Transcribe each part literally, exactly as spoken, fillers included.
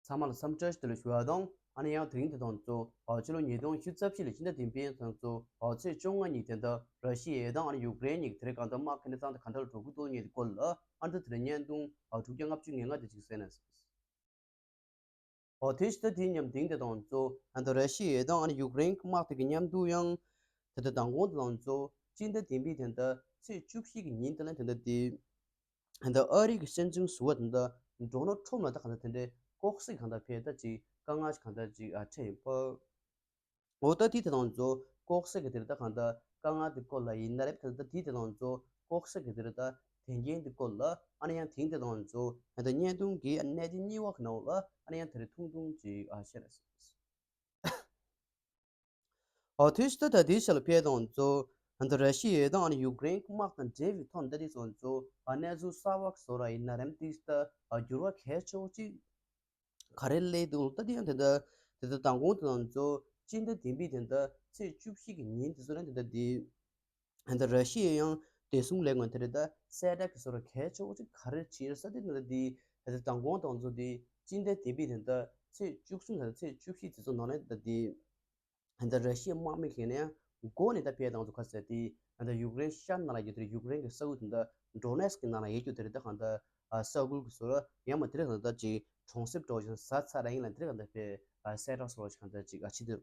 ཚང་མ་ལ་འཚམས་འདྲི་བཀྲ་ཤིས་བདེ་ལེགས་ཞུ་བ་དང་། ཨ་ནི་ཡང་དེ་རིང་དེ་དང་གཙོ་བོ་ཕྱི་ལོ་ཉིས་སྟོང་ཉི་ཤུ་རྩ་བཞི་ལོའི་སྤྱི་ཟླ་བདུན་པའི་དང་གཙོ་བོ་ཚེས་བཅོ་ལྔ་ཉིན་དེ་འདྲ་ར་ཤི་ཡའི་དང་ཨ་ནི་ཡུཀ་རེན་གཉིས་ཀྱི་དེ་རིང་གང་ལྟར་དམག་གི་གནས་སྟངས་དེ་ག་འདྲ་ལ་འགྲོ་གི་འདུག་ཉིན་དེ་སྐོར་ལ་ཨ་ནི་དེ་རིང་བརྙན་ཐུང་དྲུག་བརྒྱ་ལྔ་བཅུ་ང་ལྔ་དེ་ཅིག་གསན་ན། འོ་དེ་ཕྱི་ཟླ་དེའི་མཉམ་དེང་དེ་དང་གཙོ་བོ་ཨ་ནི་ར་ཤི་ཡའི་དང་ཨ་ནི་ཡུཀ་རེན་གྱི་དམག་དེ་གི་མཉམ་དུ་ཡང་དེ་ལྟར་མདང་དགོང་དེ་དང་གཙོ་བོ་སྤྱི་ཟླ་བདུན་པའི་དེ་འདྲ་ཚེས་བཅུ་བཞི་གི་ཉིན་དེ་ལ་དེ་འདྲ་དེ། ད་ཨ་རི་གི་སྲིད་འཛིན་ཟུར་པ་དེ་འདྲ་ཌོ་ནལ་ཁྲོམ་ལ་ད་གང་ལྟར་དེ་འདྲའི་ལྐོག་ཟ་གི་གང་ལྟར་ཕེ་ད་ཅིག་དཀའ་ངལ་ཞིག་གང་ལྟར་ཅིག་ཨ་འཕྲད་ཡིན་པ། འོ་ད་དེ་དེ་དང་གཙོ་ལྐོག་ཟ་གི་དེ་རེད། ད་གང་ལྟར་དཀའ་ངལ་དེ་སྐོར་ལ་ཡིན་ན་རེད། ད་དེ་དེ་དང་གཙོ་ལྐོག་ཟ་གི་དེ་རེད། ད་དེ་འགན་དེ་སྐོར་ལ་ཨ་ནི་ཡང་དེང་དེ་དང་གཙོ་ད་བརྙན་ཐུང་གི་ཨ་གནད་དེ་གཉིས་པ་གི་ནང་ལ་ཨ་ནི་ཡང་དེ་རེད་ཐུང་ཐུང་ཅིག་ཨ་བཤད་ར། ཨོ་དུས་ད་ལྟ་དེའི་ཆ་ལ་ཕེབས་དང་གཙོ་ཨ་ནི་ར་ཤི་ཡའི་དང་ཨ་ནི་ཡུཀ་རེན་གྱི་དམག་དང་འབྲེལ་བའི་ཐོག་ནས་ད་དེ་ཚོ་གཙོ་ཨ་གནས་ཚུལ་གསར་བ་བཟོ་ར་ཡིན་ན་རེམ་དེ་ད་ཨ་འགྱུར་བ་གལ་ཆེ་བོ་ཅིག་ག་རེ་སླེབས་འདུག་ད་དེ་ཡང་དེ་འདྲ་དེ་ད་མདང་དགོང་དེ་དང་གཙོ་སྤྱི་ཟླ་བདུན་པའི་དེ་འདྲ་ཚེས་བཅུ་བཞི་གི་ཉིན་དེ་ཚོ་ནས་དེ་འདྲ་དེ། ད་ར་ཤི་ཡས་ཡང་བདེ་སྲུང་ལས་ཁུངས་དེ་རེད། ད་གསལ་བསྒྲགས་ཀྱི་བཟོ་འདྲ་གལ་ཆེ་བོ་ཅིག་ག་རེ་བྱས་ས་དེ་ནི་ད་དེ་ད་ལྟ་མདང་དགོང་དང་གཙོ་དེ་སྤྱི་ཟླ་བདུན་པའི་དེ་ད་ཚེས་བཅུ་གསུམ་དང་ཚེས་བཅུ་བཞི་དེ་ཚོ་ནང་ནས་ད་དེ་ད་ར་ཤི་ཡའི་དམག་མི་ཁེ་ནས་མགོ་ནས་ད་ཕེ་དང་གཙོ་ཁ་ཟེར་དེ་ད་ཡུཀ་རེན་ཤར་ནང་ལ་ཡོད་དེ་ཡུཀ་རེན་གྱི་ས་ཁུལ་དེ་ད་ཌོ་ནེ་སི་ཀི་ནང་ལ་ཡོད་རྒྱུ་དེ་རེད། ད་གང་ད་ས་ཁུལ་གྱི་བཟོ་འདྲ་ཡང་མ་དེ་རེད། གང་ད་ཅིག་གྲོང་གསེབ་འདྲ་བོ་ཞིག་ཟ་ཚར་ར་ཡིན་ལ་དེ་རེད། གང་ད་ཕེ་གསལ་བསྒྲགས་བཟོ་འདྲ་ཞིག་གང་ད་ཅིག་ཨ་ཕྱི་དེ།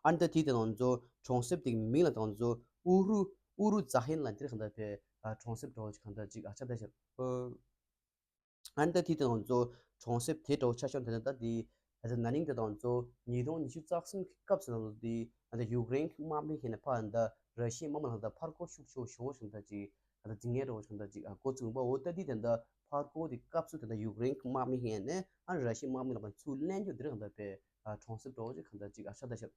ཨ་ནི་ད་དེའི་དེ་དང་གཙོ་གྲོང་གསེབ་དེའི་མིང་ལ་དང་གཙོ་ཨུ་རུ་ཨུ་རུ་ཛ་ཧེན་ལ་འདིར་གང་ལྟར་ཕེ་ཨ་གྲོང་གསེབ་འདྲ་བོ་ཞིག་གང་ལྟར་ཅིག་ཨ་ཆ་ད་ཤར། ཨ་ནི་ད་དེའི་དེ་དང་གཙོ་གྲོང་གསེབ་དེ་འདྲ་བོ་ཆ་ཤོར་དེ་ད་དེ་ད་ན་ནིང་དེ་དང་གཙོ་ཉིས་སྟོང་ཉི་ཤུ་རྩ་གསུམ་གྱི་སྐབས་སུ་དང་གཙོ་དེ་ད་ཡུཀ་རེན་གྱི་དམག་མི་ཁེ་ནས་ཕ་ད་ར་ཤི་ཡའི་དམག་མི་ལ་ད་ཕར་རྒོལ་ཤུགས་ཆེ་བོ་ཞེ་བོ་ཞིག་ད་ཅིག་ད་འཛིང་ངན་འདྲ་བོ་ཞིག་ད་ཅིག་ཨ་འགོ་བཙུགས་པ། འོ་ད་དེ་དེ་ད་ཕར་རྒོལ་དེ་སྐབས་སུ་དེ་ད་ཡུཀ་རེན་གྱི་དམག་མི་ཁེ་ནས་ཨ་ར་ཤི་ཡའི་དམག་མི་ལ་ཕར་ཚུར་ལེན་རྒྱུ་དེ་རེད། གང་ལྟར་ཕེ་ཨ་གྲོང་གསེབ་འདྲ་བོ་ཅིག་གང་ལྟར་ཅིག་ཨ་ཆ་ད་ཤར།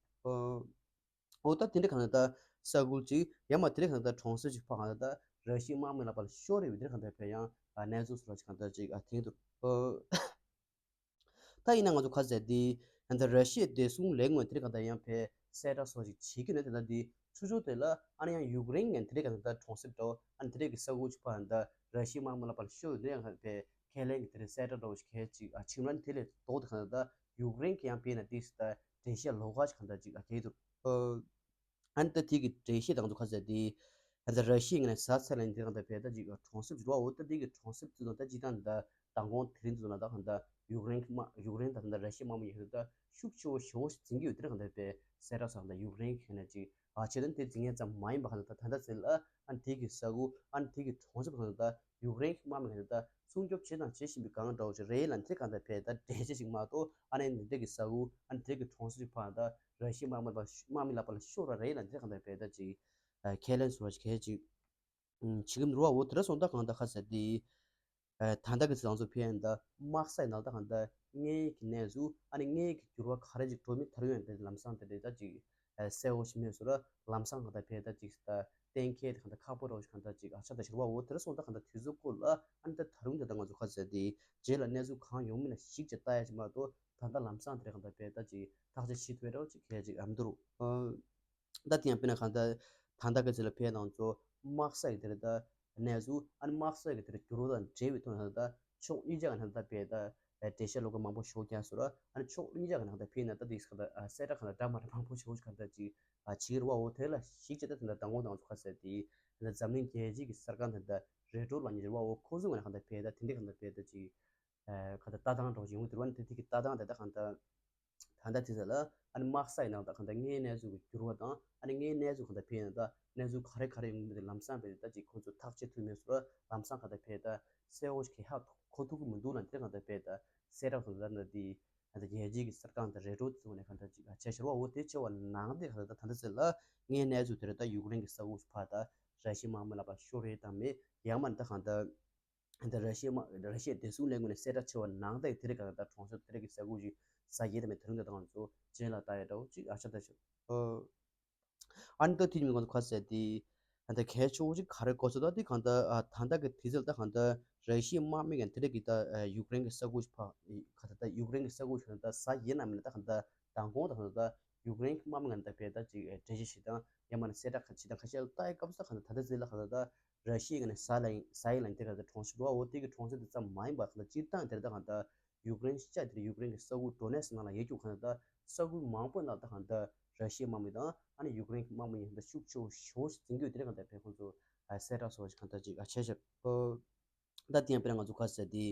ཨོ་ད་དེ་འདྲ་གང་ལྟར་ས་ཁུལ་ཅིག་ཡང་མ་དེ་འདྲ་གང་ལྟར་གྲོང་གསེབ་ཅིག་ཕ་གང་ལྟར་ར་ཤི་ཡའི་དམག་མི་ལ་ཕར་ཤོར་རེ་བའི་དེ་འདྲ་གང་ལྟར་ཕེ་ཡང་ཨ་གནས་ཚུལ་སོགས་ཅིག་གང་ལྟར་ཅིག་ཨ་ཐེངས་དུ་ཨོ། ད་ཡིན་ན་ང་ཚོ་ཁ་ཟེར་དེ་གང་ལྟར་ར་ཤི་ཡའི་བདེ་སྲུང་ལས་ཁུངས་དེ་འདྲ་གང་ལྟར་ཡང་ཕེ་གསལ་བསྒྲགས་སོགས་ཅིག་བྱེད་ཀྱི་ནས་དེ་ལྟར་དེ་ཚུར་ཕྱོགས་དེ་ལ་ཨ་ནི་ཡང་ཡུཀ་རེན་ངན་དེ་འདྲ་གང་ལྟར་གྲོང་གསེབ་འདྲ་ཨ་ནི་དེ་འདྲ་གི་ས་ཁུལ་ཅིག་ཕ་གང་ལྟར་ར་ཤི་ཡའི་དམག་མི་ལ་ཕར་ཤོར་རེ་བའི་དེ་ཡང་གང་ལྟར་ཕེ་ཁས་ལེན་གྱི་དེ་འདྲ་གསལ་བསྒྲགས་འདྲ་བོ་ཞིག་གལ་ཅིག་ཨ་ཕྱིན་ར་ནི་དེ་ལས་ལྡོག་དེ་གང་ལྟར་ཡུཀ་རེན་གྱི་ཡང་དཔེར་ན་ཏིས་ད་འགྲེལ་བཤད་ལོགས་ཀ་ཞིག་གང་ལྟར་ཅིག་ཨ་གལ་འདུག་ཨ་ནི་ད་དེ་གི་འགྲེལ་བཤད་དང་ཚོ་ཁ་ཟེར་དེ་ཨ་ད་ར་ཤི་ཡ་ངོས་ནས་ཟ་ཚར་ལ་ནི་དེ་གང་ལྟར་ཕེ་ད་ཅིག་གྲོང་གསེབ་ཅིག་རེད་བ། འོ་ད་དེ་གི་གྲོང་གསེབ་ཅིག་དང་ད་ཅིག་དང་ད་མདང་དགོང་དེ་རིང་ཅིག་ན་ད་གང་ལྟར་ཡུཀ་རེན་གི་དམག་ཡུཀ་རེན་ད་ད་ད་ར་ཤི་ཡའི་དམག་མི་ཡོད་ད་ཤུགས་ཆེ་བོ་ཞེ་བོ་ཞིག་འཛིང་གི་ཡོད། དེ་གང་ལྟར་ཕེ་གསལ་བསྒྲགས་སོགས་ད་ཡུཀ་རེན་གི་ནས་ཅིག་ཨ་བྱས་ད་དེ་འཛིང་ཡས་ཙམ་མ་ཡིན་པ་གང་ལྟར་ད་ད་ད་ཟེར་ལ་ཨ་ནི་དེ་གི་ས་ཁུལ་ཨ་ནི་དེ་གི་གྲོང་གསེབ་གང་ལྟར་ཡུཀ་རེན་གི་དམག་མི་གང་ལྟར་སྲུང་སྐྱོབ་བྱེད་དང་བྱེད་བཞིན་པའི་སྒང་འདྲ་བོ་ཞིག་རེད་ལ་དེ་གང་ལྟར་ཕེ་ད་འགྲེལ་བཤད་ཅིག་མ་གཏོགས་ཨ་ནི་འདི་འདྲ་གི་ས་ཁུལ་ཨ་ནི་འདི་འདྲ་གི་གྲོང་གསེབ་ཅིག་ཕ་གང་ལྟར་ར་ཤི་ཡའི་དམག་མི་ལ་དམག་མི་ལ་ཕར་ཤོར་ར་རེད་ལ་དེ་གང་ལྟར་ཕེ་ད་ཅིག་ཨ་ཁས་ལེན་བཟོ་འདྲ་ཞིག་གལ་ཅིག་ཨུམ་བྱེད་ཀྱི་མི་འདུག་བ། འོ་དེ་འདྲ་སོང་ད་གང་ལྟར་ཁ་ཟེར་དེ། ཨ་ད་ལྟ་གི་ཚེ་ང་ཚོ་ཕེ་ཡང་ད་དམག་ས་ཡི་ནང་ད་གང་ལྟར་དངོས་ཡོད་ཀྱི་གནས་ཚུལ་ཨ་ནི་དངོས་ཡོད་ཀྱི་འགྱུར་བ་ག་རེ་ཅིག་འགྲོ་མིན་ད་རུང་ཡང་དེ་ལམ་སང་དེ་འདྲ་ད་ཅིག་ཨ་གསལ་བོ་ཞིག་མེད་བཟོ་འདྲ་ལམ་སང་གང་ལྟར་ཕེ་ད་ཅིག་ད་གཏན་འཁེལ་དེ་གང་ལྟར་ཁག་པོ་འདྲ་བོ་ཞིག་གང་ལྟར་ཅིག་ཨ་ཆ་ད་ཤར་བ། འོ་དེ་འདྲ་སོང་ད་གང་ལྟར་དུས་ཚོད་ཁོ་ལ་ཨ་ནི་ད་ད་རུང་དེ་ད་ང་ཚོ་ཁ་ཟེར་དེ་རྗེས་ལ་གནས་ཚུལ་གང་ཡོང་མིན་ལ་གཞིགས་བྱས་ལྟ་ཡ་ཅིག་མ་གཏོགས་ད་ལྟ་ལམ་སང་དེ་འདྲ་གང་ལྟར་ཕེ་ད་ཅིག་ཐག་གཅོད་བྱེད་ཐུབ་ཡ་འདྲ་བོ་ཅིག་གལ་ཅིག་ཨ་མི་འདུག་ཨ། ད་དེ་ཡང་དཔེར་ན་གང་ལྟར་ད་ལྟ་གི་ཚེ་ལ་ཕེ་ནང་ཚོ་དམག་ས་ཡི་དེར་ད་གནས་ཚུལ་ཨ་ནི་དམག་ས་ཡི་དེར་འགྱུར་བ་དང་འབྲེལ་བའི་ཐོག་ནས་ད་ཕྱོགས་གཉིས་ཆ་ག་ནས་ད་ཕེ་ད་འགྲེལ་བཤད་ལོགས་ཀ་མང་པོ་ཞིག་ཀྱང་སོ་ར་ཨ་ནི་ཕྱོགས་གཉིས་ཆ་ག་ནས་ད་ཕེ་ན་ད་དེ་ག་ད་གསལ་བསྒྲགས་ག་ན་འདྲ་མ་འདྲ་མང་པོ་ཞིག་ག་ད་ཅིག་ཨ་བྱེད་ཀྱི་རེད་བ། འོ་དེ་ལ་གཞིགས་བྱས་ད་དེ་འདྲ་ད་ངོ་དང་ཚོ་ཁ་གསལ་དེ་ད་འཛམ་གླིང་རྒྱལ་སྤྱིའི་གི་གསར་ཁང་དེ་འདྲ་རེ་ཀྲོ་ལ་ཉེ་རེད་བ། འོ་ཁོ་ཚོ་ག་ནས་ག་ད་ཕེ་ད་དེ་འདྲ་ག་ད་ཕེ་ད་ཅིག་ཨ་ག་ད་ལྟ་སྟངས་འདྲ་བོ་ཞིག་ཡོང་གི་འདུག་བ། ཨ་ནི་དེ་དེ་གི་ལྟ་སྟངས་དེ་ད་ག་ད། ད་ལྟ་དེ་ཚོ་ལ་ཨ་ནི་དམག་ས་ཡི་ནང་དང་གང་ལྟར་དངོས་གནས་ཚུལ་གྱི་འགྱུར་བ་དང་ཨ་ནི་དངོས་གནས་ཚུལ་གང་ལྟར་ཕེ་ཡིན་ན་ད་གནས་ཚུལ་ག་རེ་ག་རེ་ཡོང་གི་འདུག་ལམ་སང་ཕེ་ད་ཅིག་ཁོ་ཚོ་ཐག་གཅོད་ཐུབ་མེད་སོ་ར་ལམ་སང་གང་ལྟར་ཕེ་ད་གསལ་བོ་ཞིག་གི་ཧ་གོ་ཐུབ་ཀྱི་མི་འདུག་ལ་འདིར་གང་ལྟར་ཕེ་ད་གསལ་བསྒྲགས་དང་ད་ད་འདི་ད་ལྟ་རྒྱལ་སྤྱིའི་གི་གསར་ཁང་དང་རེ་ཀྲོ་དེ་ཚོ་ནས་གང་ལྟར་ཅིག་ཨ་བྱས་ཤར་བ། འོ་དེ་བྱས་པ་ནང་དེ་གང་ལྟར་ད་ད་ལྟ་ཚེ་ལ་དངོས་གནས་ཚུལ་དེ་རེད། ད་ཡུཀ་རེན་གྱི་ས་ཁུལ་ཕར་ད་ར་ཤི་ཡའི་དམག་མི་ལ་ཕར་ཤོར་རེད་དམ་མེད་ཡང་མིན་ད་གང་ལྟར། ད་ར་ཤི་ཡ་དམག་ར་ཤི་ཡའི་བདེ་སྲུང་ལས་ཁུངས་ནས་གསལ་བསྒྲགས་བྱས་པ་ནང་ལྟར་དེ་རིང་གང་ལྟར་གྲོང་གསེབ་དེ་རིང་གི་ས་ཁུལ་ཞིག་ཟ་ཡས་དང་མེད་དེ་རིང་ད་ང་ཚོ་རྗེས་ལ་ལྟ་ཡ་འདྲ་བོ་ཅིག་ཨ་ཆ་ད་ཆོག་ཨ་ནི་ད་དེ་ཉིན་ང་ཚོ་ཁ་གསལ་དེ་ད་གལ་ཆེ་བོ་ཅིག་ག་རེ་གོ་ཚོད་ད་དེ་གང་ལྟར་ཨ་ད་ལྟ་གི་དུས་ཚོད་ད་གང་ལྟར་ར་ཤི་ཡའི་དམག་མི་གང་དེ་རིང་གི་ད་ཡུཀ་རེན་གི་ས་ཁུལ་ཞིག་ཕ་ག་ད་ད་ཡུཀ་རེན་གི་ས་ཁུལ་ཞིག་ད་ཟ་ཡས་ན་མེད་ན་ད་གང་ལྟར་མདང་དགོང་ད་གང་ལྟར་ཡུཀ་རེན་གི་དམག་མི་གང་ད་ཕེ་ད་ཅིག་འགྲེལ་བཤད་ཞིག་དང་ཡང་མིན་ན་གསལ་བསྒྲགས་ཁ་ཅིག་དང་ཁ་ཤས་ལ་ལྟ་ཡའི་སྐབས་སུ་ད་གང་ལྟར་ད་ལྟ་ཚེ་ལ་གང་ལྟར་ད། ར་ཤི་ཡའི་ངོས་ནས་ཟ་ལ་ཡིན་ཟ་ཡིན་ལ་ཡིན་དེ་ག་ད་གྲོང་གསེབ་རུ་བ་འོ་དེ་གི་གྲོང་གསེབ་དེ་ཙམ་མ་ཡིན་པ་གང་ལྟར་སྤྱིར་བཏང་དེར་ད་གང་ལྟར་ཡུཀ་རེན་ཤར་དེར་ཡུཀ་རེན་གྱི་ས་ཁུལ་ཌོ་ནེ་སི་ནང་ལ་ཡོད་རྒྱུ་གང་ལྟར་ས་ཁུལ་མང་པོའི་ནང་ད་གང་ལྟར་ར་ཤི་ཡའི་དམག་མི་དང་ཨ་ནི་ཡུཀ་རེན་གྱི་དམག་མི་གཉིས་གང་ལྟར་ཤུགས་ཆེ་བོ་ཞེ་བོ་ཞིག་འཛིང་གི་ཡོད་དེ་གང་ལྟར་དཔེ་ཁོང་ཚོ་གསལ་བསྒྲགས་སོགས་ཤིག་གང་ལྟར་ཅིག་བྱས་ཤག་ད་དེ་ཡང་དཔེར་ན་ང་ཚོ་ག་ཟེར་དེ།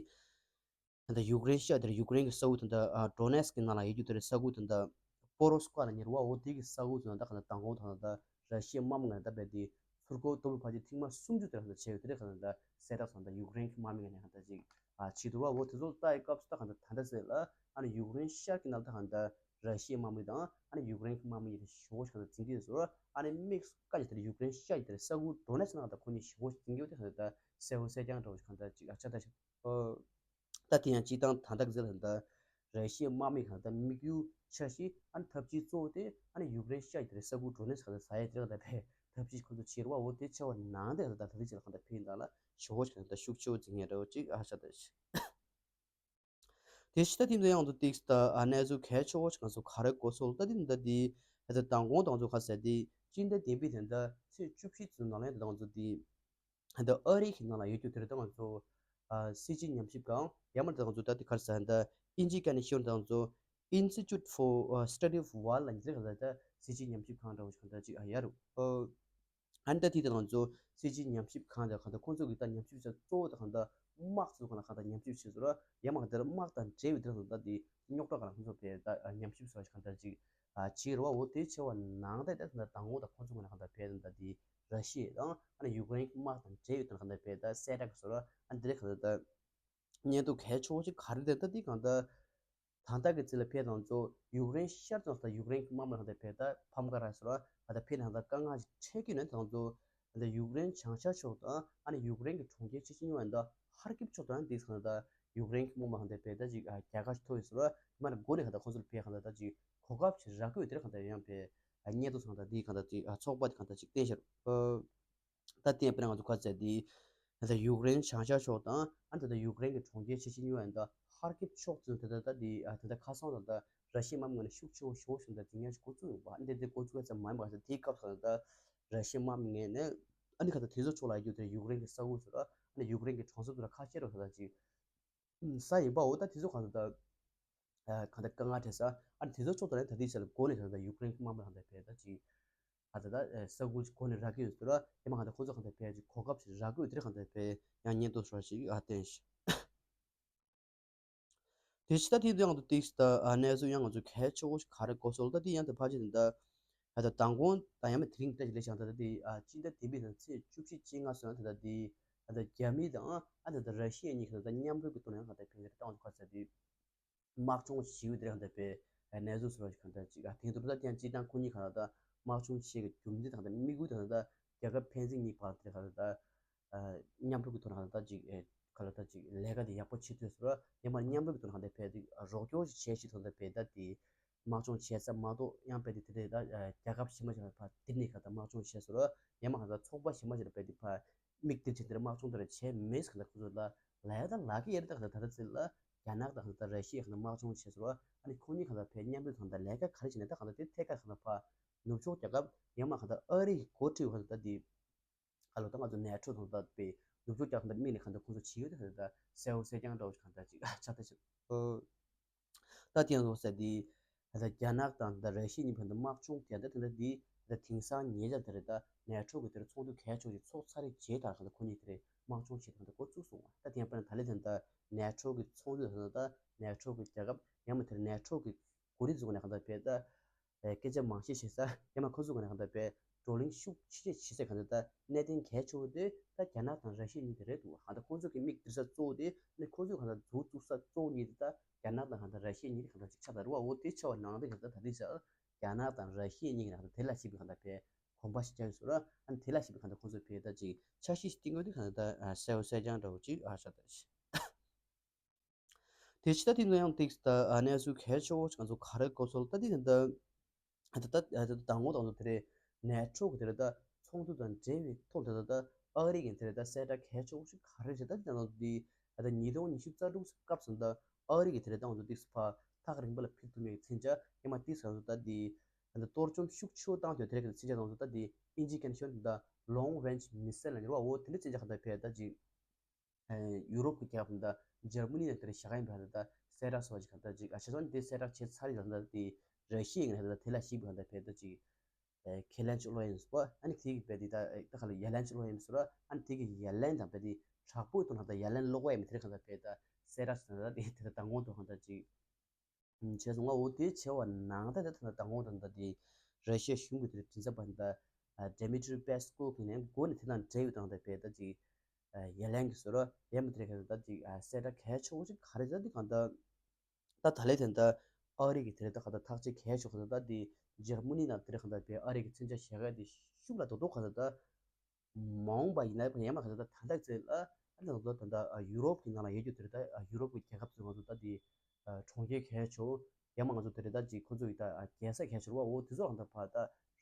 ད་ལྟ་ཡུཀ་རེན་ཤར་དེར་ཡུཀ་རེན་གྱི་ས་ཁུལ་ད་ལྟ་ཌོ་ནེ་སི་ཀི་ནང་ལ་ཡོད་རྒྱུ་དེར་ས་ཁུལ་ད་ལྟ་པོ་རོ་སི་ཀ་ལ་ཉེ་བ་འོ་དེ་གི་ས་ཁུལ་ད་ལྟ་གང་ལྟར་མདང་དགོང་ད་ལྟ་ར་ཤི་ཡའི་དམག་མི་ང་ད་རྦད་དེ་ཚུར་རྒོལ་གཏོང་བའི་བར་གྱི་ཐེངས་མ་སུམ་ཅུ་དེར་གང་ལྟར་བྱས་ཡོད་དེ་རེད། གང་ལྟར་གསལ་བསྒྲགས་སོང་ད་ཡུཀ་རེན་གྱི་དམག་མི་ང་ནས་གང་ལྟར་ཅིག་བྱས་འདུག་བ། འོ་དེ་ཚོ་ལྟ་ཡི་སྐབས་སུ་ད་གང་ལྟར་ད་ལྟ་ཟེར་ལ་ཨ་ནི་ཡུཀ་རེན་ཤར་གྱི་ནང་ད་གང་ལྟར་ར་ཤི་ཡའི་དམག་མི་དང་ཨ་ནི་ཡུཀ་རེན་གྱི་དམག་མི་ཞེ་པོ་ཞིག་གང་ལྟར་འཛིང་གི་ཡོད་ཟེར་བ། ཨ་ནི་དམིགས་སུ་བཀར་ཡོད་དེར་ཡུཀ་རེན་ཤར་ཡོད་དེར་ས་ཁུལ་ཌོ་ནེ་སི་ནང་ད་ཁོ་གཉིས་ཞེ་པོ་ཞིག་འཛིང་གི་ཡོད་དེ་གང་ལྟར་གསལ་བོ་གསལ་རྐྱང་འདྲ་བོ་ཞིག་གང་ལྟར་ཅིག་ཨ་ཆ་ད་ཞིག་ད་དེ་ཡང་སྤྱིར་བཏང་ད་ལྟ་གི་ཟེར་ལ་ད་ར་ཤི་ཡའི་དམག་མི་གང་ལྟར་དམིགས་ཡུལ་འཆར་གཞི་ཨ་ནི་འཐབ་ཇུས་གཙོ་བོ་དེ་ཨ་ནི་ཡུཀ་རེན་ཤར་ཡོད་དེར་ས་ཁུལ་ཌོ་ནེ་སི་གང་ལྟར་ཟ་ཡ་དེ་གང་ལྟར་བས་འཐབ་ཇུས་ཁོ་ཚོ་བྱེད་རོགས་འོ་དེ་ཆེ་བ་ནང་དེ་གང་ལྟར་ད་ལྟ་གི་ཟེར་ལ་གང་ལྟར་ཕན་ཡིན་ད་ལ་ཞེ་པོ་ཞིག་གང་ལྟར་ཤུགས་ཆེ་བོ་འཛིང་ཡ་འདྲ་བོ་ཅིག་ཨ་ཆ་ད་ཞིག་དེ་ཕྱི་ད་ཐེངས་འདི་ཡང་དུ་ཏིགས་ད་ཨ་གནས་ཚུལ་གལ་ཆེ་བོ་ཞིག་ང་ཚོ་ག་རེ་གོ་སོང་ད་དེ་འདི་འདི་ཨ་ད་མདང་དགོང་དང་ཚོ་ཁ་ཟེར་དེ་ཅི་འདྲ་བདེན་པའི་དེ་འདྲ་ཚེས་བཅུ་བཞི་ཚོའི་ནང་ལན་དང་ཚོ་དེ་ཨ་ད་ཨ་རི་གི་ནང་ལ་ཡོད་རྒྱུ་དེ་རེད། ད་ང་ཚོ་ཨ་སྲིད་སྤྱི་ཉམས་ཞིབ་ཁང་ཡང་མ་རེད། ད་ང་ཚོ་ད་དེ་ག་རེ་ཟེར་ད་ཨིན་ཇི་སྐད་ནས་ཤོད་དང་ཚོ་Institute for Study of War ལ་ཡིན་ཚེ་ག་ད་སྲིད་སྤྱི་ཉམས་ཞིབ་ཁང་འདྲ་བོ་ཞིག་ག་ད་ཅིག་ཨ་ཡ་རུ་ཨ། ཨ་ནི་ད་དེ་དེ་ང་ཚོ་སྲིད་སྤྱི་ཉམས་ཞིབ་ཁང་དང་གང་ལྟར་ཁོང་ཚོ་གི་ད་ཉམས་ཞིབ་བྱ་གཙོ་བོ་དང་གང་ལྟར་དམག་ཚོ་གང་ལ་གང་ལྟར་ཉམས་ཞིབ་བྱེད་ཟེར་ར་ཡང་མ་གང་ལྟར་དམག་དང་འབྲེལ་བའི་དེ་ལ་ད་དེ་རྙོག་དྲ་གང་ལ་ཁོང་ཚོ་བས་ད་ཉམས་ཞིབ་བྱ་གང་ལྟར་ཅིག་བྱེད་རོགས་འོ་དེ་ཆེ་བ་ནང་ད་ད་གང་ལྟར་དང་པོ་ད་ཁོང་ཚོ་གང་ལ་གང་ལྟར་བས་ད་དེ་ར་ཤི་ཡ་དང་ཨ་ནི་ཡུཀ་རེན་དམག་དང་འབྲེལ་བའི་དེ་ལ་གང་ལྟར་བས་ད་གསལ་བསྒྲགས་ཟེར་ར་ཨ་ནི་དེ་ལ་གང་ལྟར་ད་སྙན་ཐོ་གལ་ཆེ་བོ་ཅིག་ག་རེ་རེད་ད་དེ་གང་ལྟར། ད་ལྟ་གི་ཚེ་ལ་ཕེབས་དང་ཚོ་ཡུཀ་རེན་ཤར་དང་ས་ཡུཀ་རེན་གྱི་དམག་མི་ལ་ད་ཕེབས་ད་ཕམ་ཁ་ར་ཟེར་བ་ད་ཕེབས་ན་ད་དཀའ་ངལ་ཞིག་འཕྲད་ཀྱི་ཡོད་ན་དང་ཚོ་ད་ཡུཀ་རེན་བྱང་ཤར་ཕྱོགས་དང་ཨ་ནི་ཡུཀ་རེན་གྱི་གྲོང་ཁྱེར་ཆེ་ཆེ་ཉུང་ཡང་ད་ཧར་ཀིབ་ཕྱོགས་དང་དེ་ཚོ་ད་ཡུཀ་རེན་གྱི་དམག་མི་ལ་ད་ཕེབས་ད་ཅིག་རྒྱལ་ཁ་ཞིག་ཐོབ་ཡོད་ཟེར་བ་མ་ན་འགོ་ནས་ད་ཁོང་ཚོ་ལ་ཕེབས་ད་ད་ཅིག་གོ་སྐབས་ཞིག་རག་གི་ཡོད་དེ་ར་ད་ཡང་ཕེབས་སྙད་དོ་སོང་ད་དེ་གང་ད་ཅིག་ཚོགས་པ་དེ་གང་ད་ཅིག་བསྟན་ཤར། ད་ལྟའི་དཔེར་ན་ང་ཚོ་ཁ་ཟེར་དེ། ད་ལྟ་ཡུཀ་རེན་བྱང་ཤར་ཕྱོགས་དང་ཨ་ད་ལྟ་ཡུཀ་རེན་གྱི་གྲོང་ཁྱེར་ཆེ་ཆེ་གཉིས་པ་ཡིན་ད་ཧར་ཀིབ་ཕྱོགས་ཚུན་ད་ལྟ་ད་དེ་ཨ་ད་ལྟ་ཁ་སང་ད་ལྟ་ར་ཤི་ཡའི་དམག་མི་ངོས་ནས་ཤུགས་ཆེ་བོ་ཞེ་བོ་ཞིག་ད་འཛིང་ཡག་ཅིག་འགོ་བཙུགས་ཡོད་པ་ཨ་འདི་འདི་འགོ་བཙུགས་ཡག་ཙམ་མ་ཡིན་པ་ད་དེའི་སྐབས་སུ་ད་ལྟ་ར་ཤི་ཡའི་དམག་མི་ངོས་ནས་ཨ་ནི་ཁ་ད་དེ་ཚོ་ཕྱོགས་ལ་ཡོད་དེ་ཡུཀ་རེན་གྱི་ས་ཁུལ་ཚོ་ལ་ཨ་ནི་ཡུཀ་རེན་གྱི་གྲོང་གསེབ་ཚོ་ལ་ཁ་ཤས་རོ་ད་ལྟ་ཅིག་ས་ཡིན་པའོ་ད་དེ་ཚོ་གང་ལྟར་ད་གང་ལྟར་དཀའ་ངལ་འཕྲད་ས་ཨ་ནི་དེ་ཚོ་ཕྱོགས་ད་ནས་ད་ལྟའི་ཆ་ལ་འགོ་ནས་གང་ལྟར་ཡུཀ་རེན་གྱི་དམག་མི་གང་ལྟར་བས་ད་ཅིག་ཨ་ད་ད་ས་ཁུལ་གོ་ནས་རག་གི་ཡོད་ཟེར་ར་ཡང་མ་གང་ལྟར་ཁོ་ཚོ་གང་ལྟར་བས་ཅིག་གོ་སྐབས་ཤིག་རག་གི་ཡོད་དེ་ར་གང་ལྟར་བས་ཡང་སྙན་ཐོ་ཤོར་ཞིག་ཨ་བསྟན་ཞིག་དེ་ཕྱི་ད་དེ་དུས་ཡང་དུ་ཏིགས་ད་གནས་ཚུལ་ཡང་ང་ཚོ་གལ་ཆེ་བོ་ཞིག་ག་རེ་གོ་སོང་ད་དེ་ཡང་དུ་ཕལ་ཆེར་དེ་འདྲ་ད་ད་མདང་དགོང་ད་ཡང་མ་དེ་རིང་ད་ཞིག་ལས་བྱང་ད་ད་དེ་ཨ་སྤྱི་ཟླ་བདུན་པའི་ནང་ཚེས་བཅུ་བཞི་བཅོ་ལྔ་སོང་ད་ད་དེ་ད་ད་རྒྱ་མི་དང་ཨ་ད་ད་ར་ཤི་ཡ་གཉིས་ཀྱི་ད་ད་མཉམ་རུབ་ཀྱི་ཐོག་ནས་ཡང་ག་ད་ཕན་ཚུན་ད་ང་ཚོ་ག་ཚ་དེ། དམག་སྦྱོང་ཞིག་དེ་རང་དེ་བས་གནས་ཚུལ་ཟེར་བ་ཞིག་གང་འདྲ་ཅིག་ཨ་དེང་དུས་ད་ཀྱང་སྤྱིར་བཏང་ཁོ་གཉིས་གང་ལ་ད་དམག་སྦྱོང་བྱེད་ཀྱི་རྒྱུ་མཚན་དང་ད་དམིགས་ཡུལ་དང་ད་རྒྱལ་ཁབ་ཕན་ཚུན་གཉིས་བར་དེ་གང་ལ་ད་མཉམ་རུབ་ཀྱི་ཐོག་ནས་གང་ལ་ད་ཅིག་གང་ལ་ད་ཅིག་ལས་ཀ་དེ་ཡག་པོ་བྱེད་ཐུབ་ཟེར་བ་ཡང་མ་མཉམ་རུབ་ཀྱི་ཐོག་ནས་གང་ལ་ད་བས་དེ་རོགས་སྐྱོར་ཞིག་བྱས་ཞིག་ཐོག་ནས་བས་ད་དེ་དམག་སྦྱོང་བྱས་ས་མ་གཏོགས་ཡང་བས་དེ་དེ་རེད་ད་རྒྱལ་ཁབ་གཞན་པ་ཞིག་ལ་ཕར་དེ་ནས་གང་ལ་ད་དམག་སྦྱོང་བྱས་ཟེར་བ་ཡང་མ་གང་ལ་ད་ཚོགས་པ་གཞན་པ་ཞིག་ལ་བས་དེ་ཕར། མིག་དེ་བྱས་དེར་དམག་སྦྱོང་དེར་བྱས་མེད་ཟེར་གང་ལྟར་ཁོ་ཚོ་ལ་ལས་ད་ལག་གི་ཡར་ད་གང་ལྟར་ད་ལྟ་ཚེ་ལ་རྒྱ་ནག་དང་གང་ལྟར་ར་ཤི་ཡ་གང་ལྟར་དམག་སྦྱོང་བྱས་ཟེར་བ་ཨ་ནི་ཁོ་གཉིས་གང་ལྟར་ཕའི་མཉམ་འབྲེལ་དང་ལྟར་ལས་ཀ་ག་རེ་བྱས་ནས་ད་གང་ལྟར་དེ་ཐད་ཀར་གང་ལྟར་ཕ་ནུབ་ཕྱོགས་རྒྱལ་ཁབ་ཡང་མ་གང་ལྟར་ཨ་རི་གི་འགོ་ཁྲིད་གང་ལྟར་དེ་ག་ལོ་ད་ང་ཚོ་ནེ་ཊོ་དང་ལྟ་བའི་ནུབ་ཕྱོགས་རྒྱལ་ཁབ་དམིགས་ནས་གང་ལྟར་ཁོ་ཚོ་བྱེད་ཡོད་དེ་གང་ལྟར་གསལ་བོ་གསལ་རྐྱང་འདྲ་བོ་ཞིག་གང་ལྟར་ཅིག་ཨ་ཆ་ད་ཅིག་ཨོ། ད་དེ་ཡང་ཟེར་དེ། ད་རྒྱ་ནག་དང་ད་ར་ཤི་ཡ་གཉིས་བར་དུ་དམག་སྦྱོང་དེ་ད་དེ་འདྲ་དེ་ད་དེང་སང་ཉེ་ཆར་དེ་རེད་ད་ནེ་ཊོ་གི་དེར་ཚོགས་འདུ་གལ་ཆེ་ཞིག་ཚོགས་ཚར་རེད་རྗེས་ད་གང་ལྟར་ཁོ་གཉིས་དེ་རེད་དམག་སྦྱོང་བྱེད་དེ་གང་ལྟར་འགོ་བཙུགས་སོང་བ་ད་དེ་ཡང་དཔེར་ན་ད་ལེ་དེ་ད་ནེ་ཊོ་གི་ཚོགས་འདུ་དེ་ད་ནེ་ཊོ་གི་རྒྱལ་ཁབ་ཡང་མ་དེར་ནེ་ཊོ་གི་གོ་རིམ་བཟུང་ནས་གང་ལྟར་བས་ད་སྐད་ཆ་མང་ཤས་བཤད་ས་ཡང་མ་ཁོ་ཚོ་གང་ལྟར་གང་ལྟར་བས། བགྲོ་གླེང་ཤུགས་ཆེ་ཆེ་བྱེད་ས་གང་ལྟར་ད་གནད་དོན་གལ་ཆེ་བོ་དེ་ད་རྒྱ་ནག་དང་ར་ཤི་ཡ་གཉིས་ཀྱི་རེད་འདུག་ཨ་ད་ཁོ་ཚོ་གི་མིག་སྟེར་ས་གཙོ་བོ་དེ་ནི་ཁོ་ཚོས་གང་ལྟར་མཛུབ་བཙུགས་ས་གཙོ་བོ་གཉིས་དེ་ད་རྒྱ་ནག་དང་གང་ལྟར་ར་ཤི་ཡ་གཉིས་ཀྱི་གང་ལྟར་ཅིག་ཆགས་ད་རུ་བ་འོ་དེ་ཆེ་བ་ནང་དེ་གང་ལྟར་ད་དེ་ཆགས་རྒྱ་ནག་དང་ར་ཤི་ཡ་གཉིས་ཀྱི་ནང་དེ་ལ་ཞིག་པའི་གང་ལྟར་བས་གོམ་པ་ཞིག་རྒྱག་ཡོད་ཟེར་ར་ཨ་ནི་དེ་ལ་ཞིག་པའི་གང་ལྟར་ཁོ་ཚོས་བས་ད་ཅིག་འཆར་གཞི་ཞིག་བཏིང་ཡོད་དེ་གང་ལྟར་ད་གསལ་བོ་གསལ་རྐྱང་འདྲ་བོ་ཅིག་ཨ་ཆགས་ད་ཞིག་དེ་ཕྱི་ད་དེ་ནང་ཡང་ཏིགས་ད་གནས་ཚུལ་གལ་ཆེ་བོ་ང་ཚོ་ག་རེ་གོ་སོང་ད་དེ་ད་ད་ད་ད་དང་པོ་དང་པོ་དེ་རེད། ནེ་ཊོ་གི་དེ་རེད་ད་ཚོགས་འདུ་དང་འབྲེལ་བའི་ཐོག་ད་ད་ད་ཨ་རི་གི་དེ་རེད་ད་གསལ་བསྒྲགས་གལ་ཆེ་བོ་ཞིག་ག་རེ་རེད་ད་དེ་ནང་དེ་ད་ད་ཉིས་སྟོང་ཉི་ཤུ་རྩ་དྲུག་སྐབས་སུ་ད་ཨ་རི་གི་དེ་རེད་ད་ང་ཚོ་ཏིགས་ཕ་ཐག་རིང་པོ་ལ་ཕེབས་ཐུབ་མེད་མཚོན་ཆ་ཡང་མ་ཏིགས་ང་ཚོ་ད་དེ་ད་ད་གཏོར་བཅོམ་ཤུགས་ཆེ་བོ་བཏང་དུས་དེ་རེད་གི་མཚོན་ཆ་ང་ཚོ་ད་དེ་ཨིན་ཇི་སྐད་ནས་ཤོད་ད། long range missile ལབ་ནི་རེད་བ། འོ་དེ་འདྲ་མཚོན་ཆ་གང་ལྟར་བས་ད་ཅིག་ཨེ་ཡུ་རོབ་ཀྱི་རྒྱལ་ཁབ་དང་འཇར་མ་ནི་ནང་དེར་བཞག་ཡིན་པ་ད་ད་གསལ་བསྒྲགས་སོགས་ཀྱི་གང་ལྟར་ཅིག་ཨ་བྱས་ཙང་དེ་གསལ་བསྒྲགས་བྱས་ཚར་ཡིན་ད་ད་དེ་ར་ཤི་ཡའི་ངོས་ནས་ད་དེ་ལ་གཞིགས་པ་གང་ལྟར་བས་ད་ཅིག་ཨེ་ཁས་ལེན་ཅིག་ལོག་ཡིན་སོ། ཨ་ནི་དེ་གི་བས་དེ་ད་ཨེ་ད་ག་ལ་ཡ་ལན་ཅིག་ལོག་ཡིན་སོ་ར། ཨ་ནི་དེ་གི་ཡ་ལན་དང་བས་དེ་དྲག་པོའི་ཐོག་ནས་ད་ཡ་ལན་ལོག་པ་ཡིན་མི་དེ་གང་ལྟར་བས་ད་གསལ་བསྒྲགས་སོ་ད་དེ་དེ་ད་མདང་དགོང་དུ་གང་ལྟར་ཅིག་བྱས་སོང་ང་། འོ་དེ་བྱས་པ་ནང་ད་ད་ད་མདང་དགོང་ད་ད་དེ་ར་ཤི་ཡ་གཞུང་གི་དེ་མགྲིན་ཚབ་པ་ད་ཨ་Dmitry Peskov གི་ནས་འགོ་ནས་དེ་དང་འབྲེལ་ཡོད་དང་ད་བས་ད་ཅིག་ཨ་ཡ་ལན་གྱི་སོ་ར་ཡ་མི་དེ་གང་ལྟར་ད་ཅིག་ཨ་གསལ་བསྒྲགས་གལ་ཆེ་བོ་ཅིག་ག་རེ་ད་དེ་གང་ལྟར། ད་ད་ལས་དེ་འདྲ་ཨ་རི་གི་དེ་རེད། ད་ག་ད་ཐག་གཅོད་གལ་ཆེ་ག་ད་ད་དེ་འཇར་མ་ནི་ནང་དེ་རེད། ག་ད་བས་ཨ་རི་གི་མཚོན་ཆ་བཞག་ཡ་དེ་ཤུགས་ལ་རྡོག་རྡོག་ག་ད་ད་མ་འོངས་པ་ཡིན་ན་ཡང་མ་ག་ད་ད་ད་ལྟ་ཚེ་ལ་ཨ་ནི་ད་ད་ད་ཡུ་རོབ་གི་ནང་ལ་ཡོད་རྒྱུ་དེ་རེད། ད་ཡུ་རོབ་གི་རྒྱལ་ཁབ་ཚོ་ང་ཚོ་ད་དེ་གྲོང་ཁྱེར་གལ་ཆེ་ཡང་མ་ང་ཚོ་དེ་རེད། ད་ཅིག་ཁོ་ཚོ་ཡི་ད་རྒྱལ་ས་གལ་ཆེ་བ་འོ་དེ་ཚོ་ག་ད་ཕ་ད་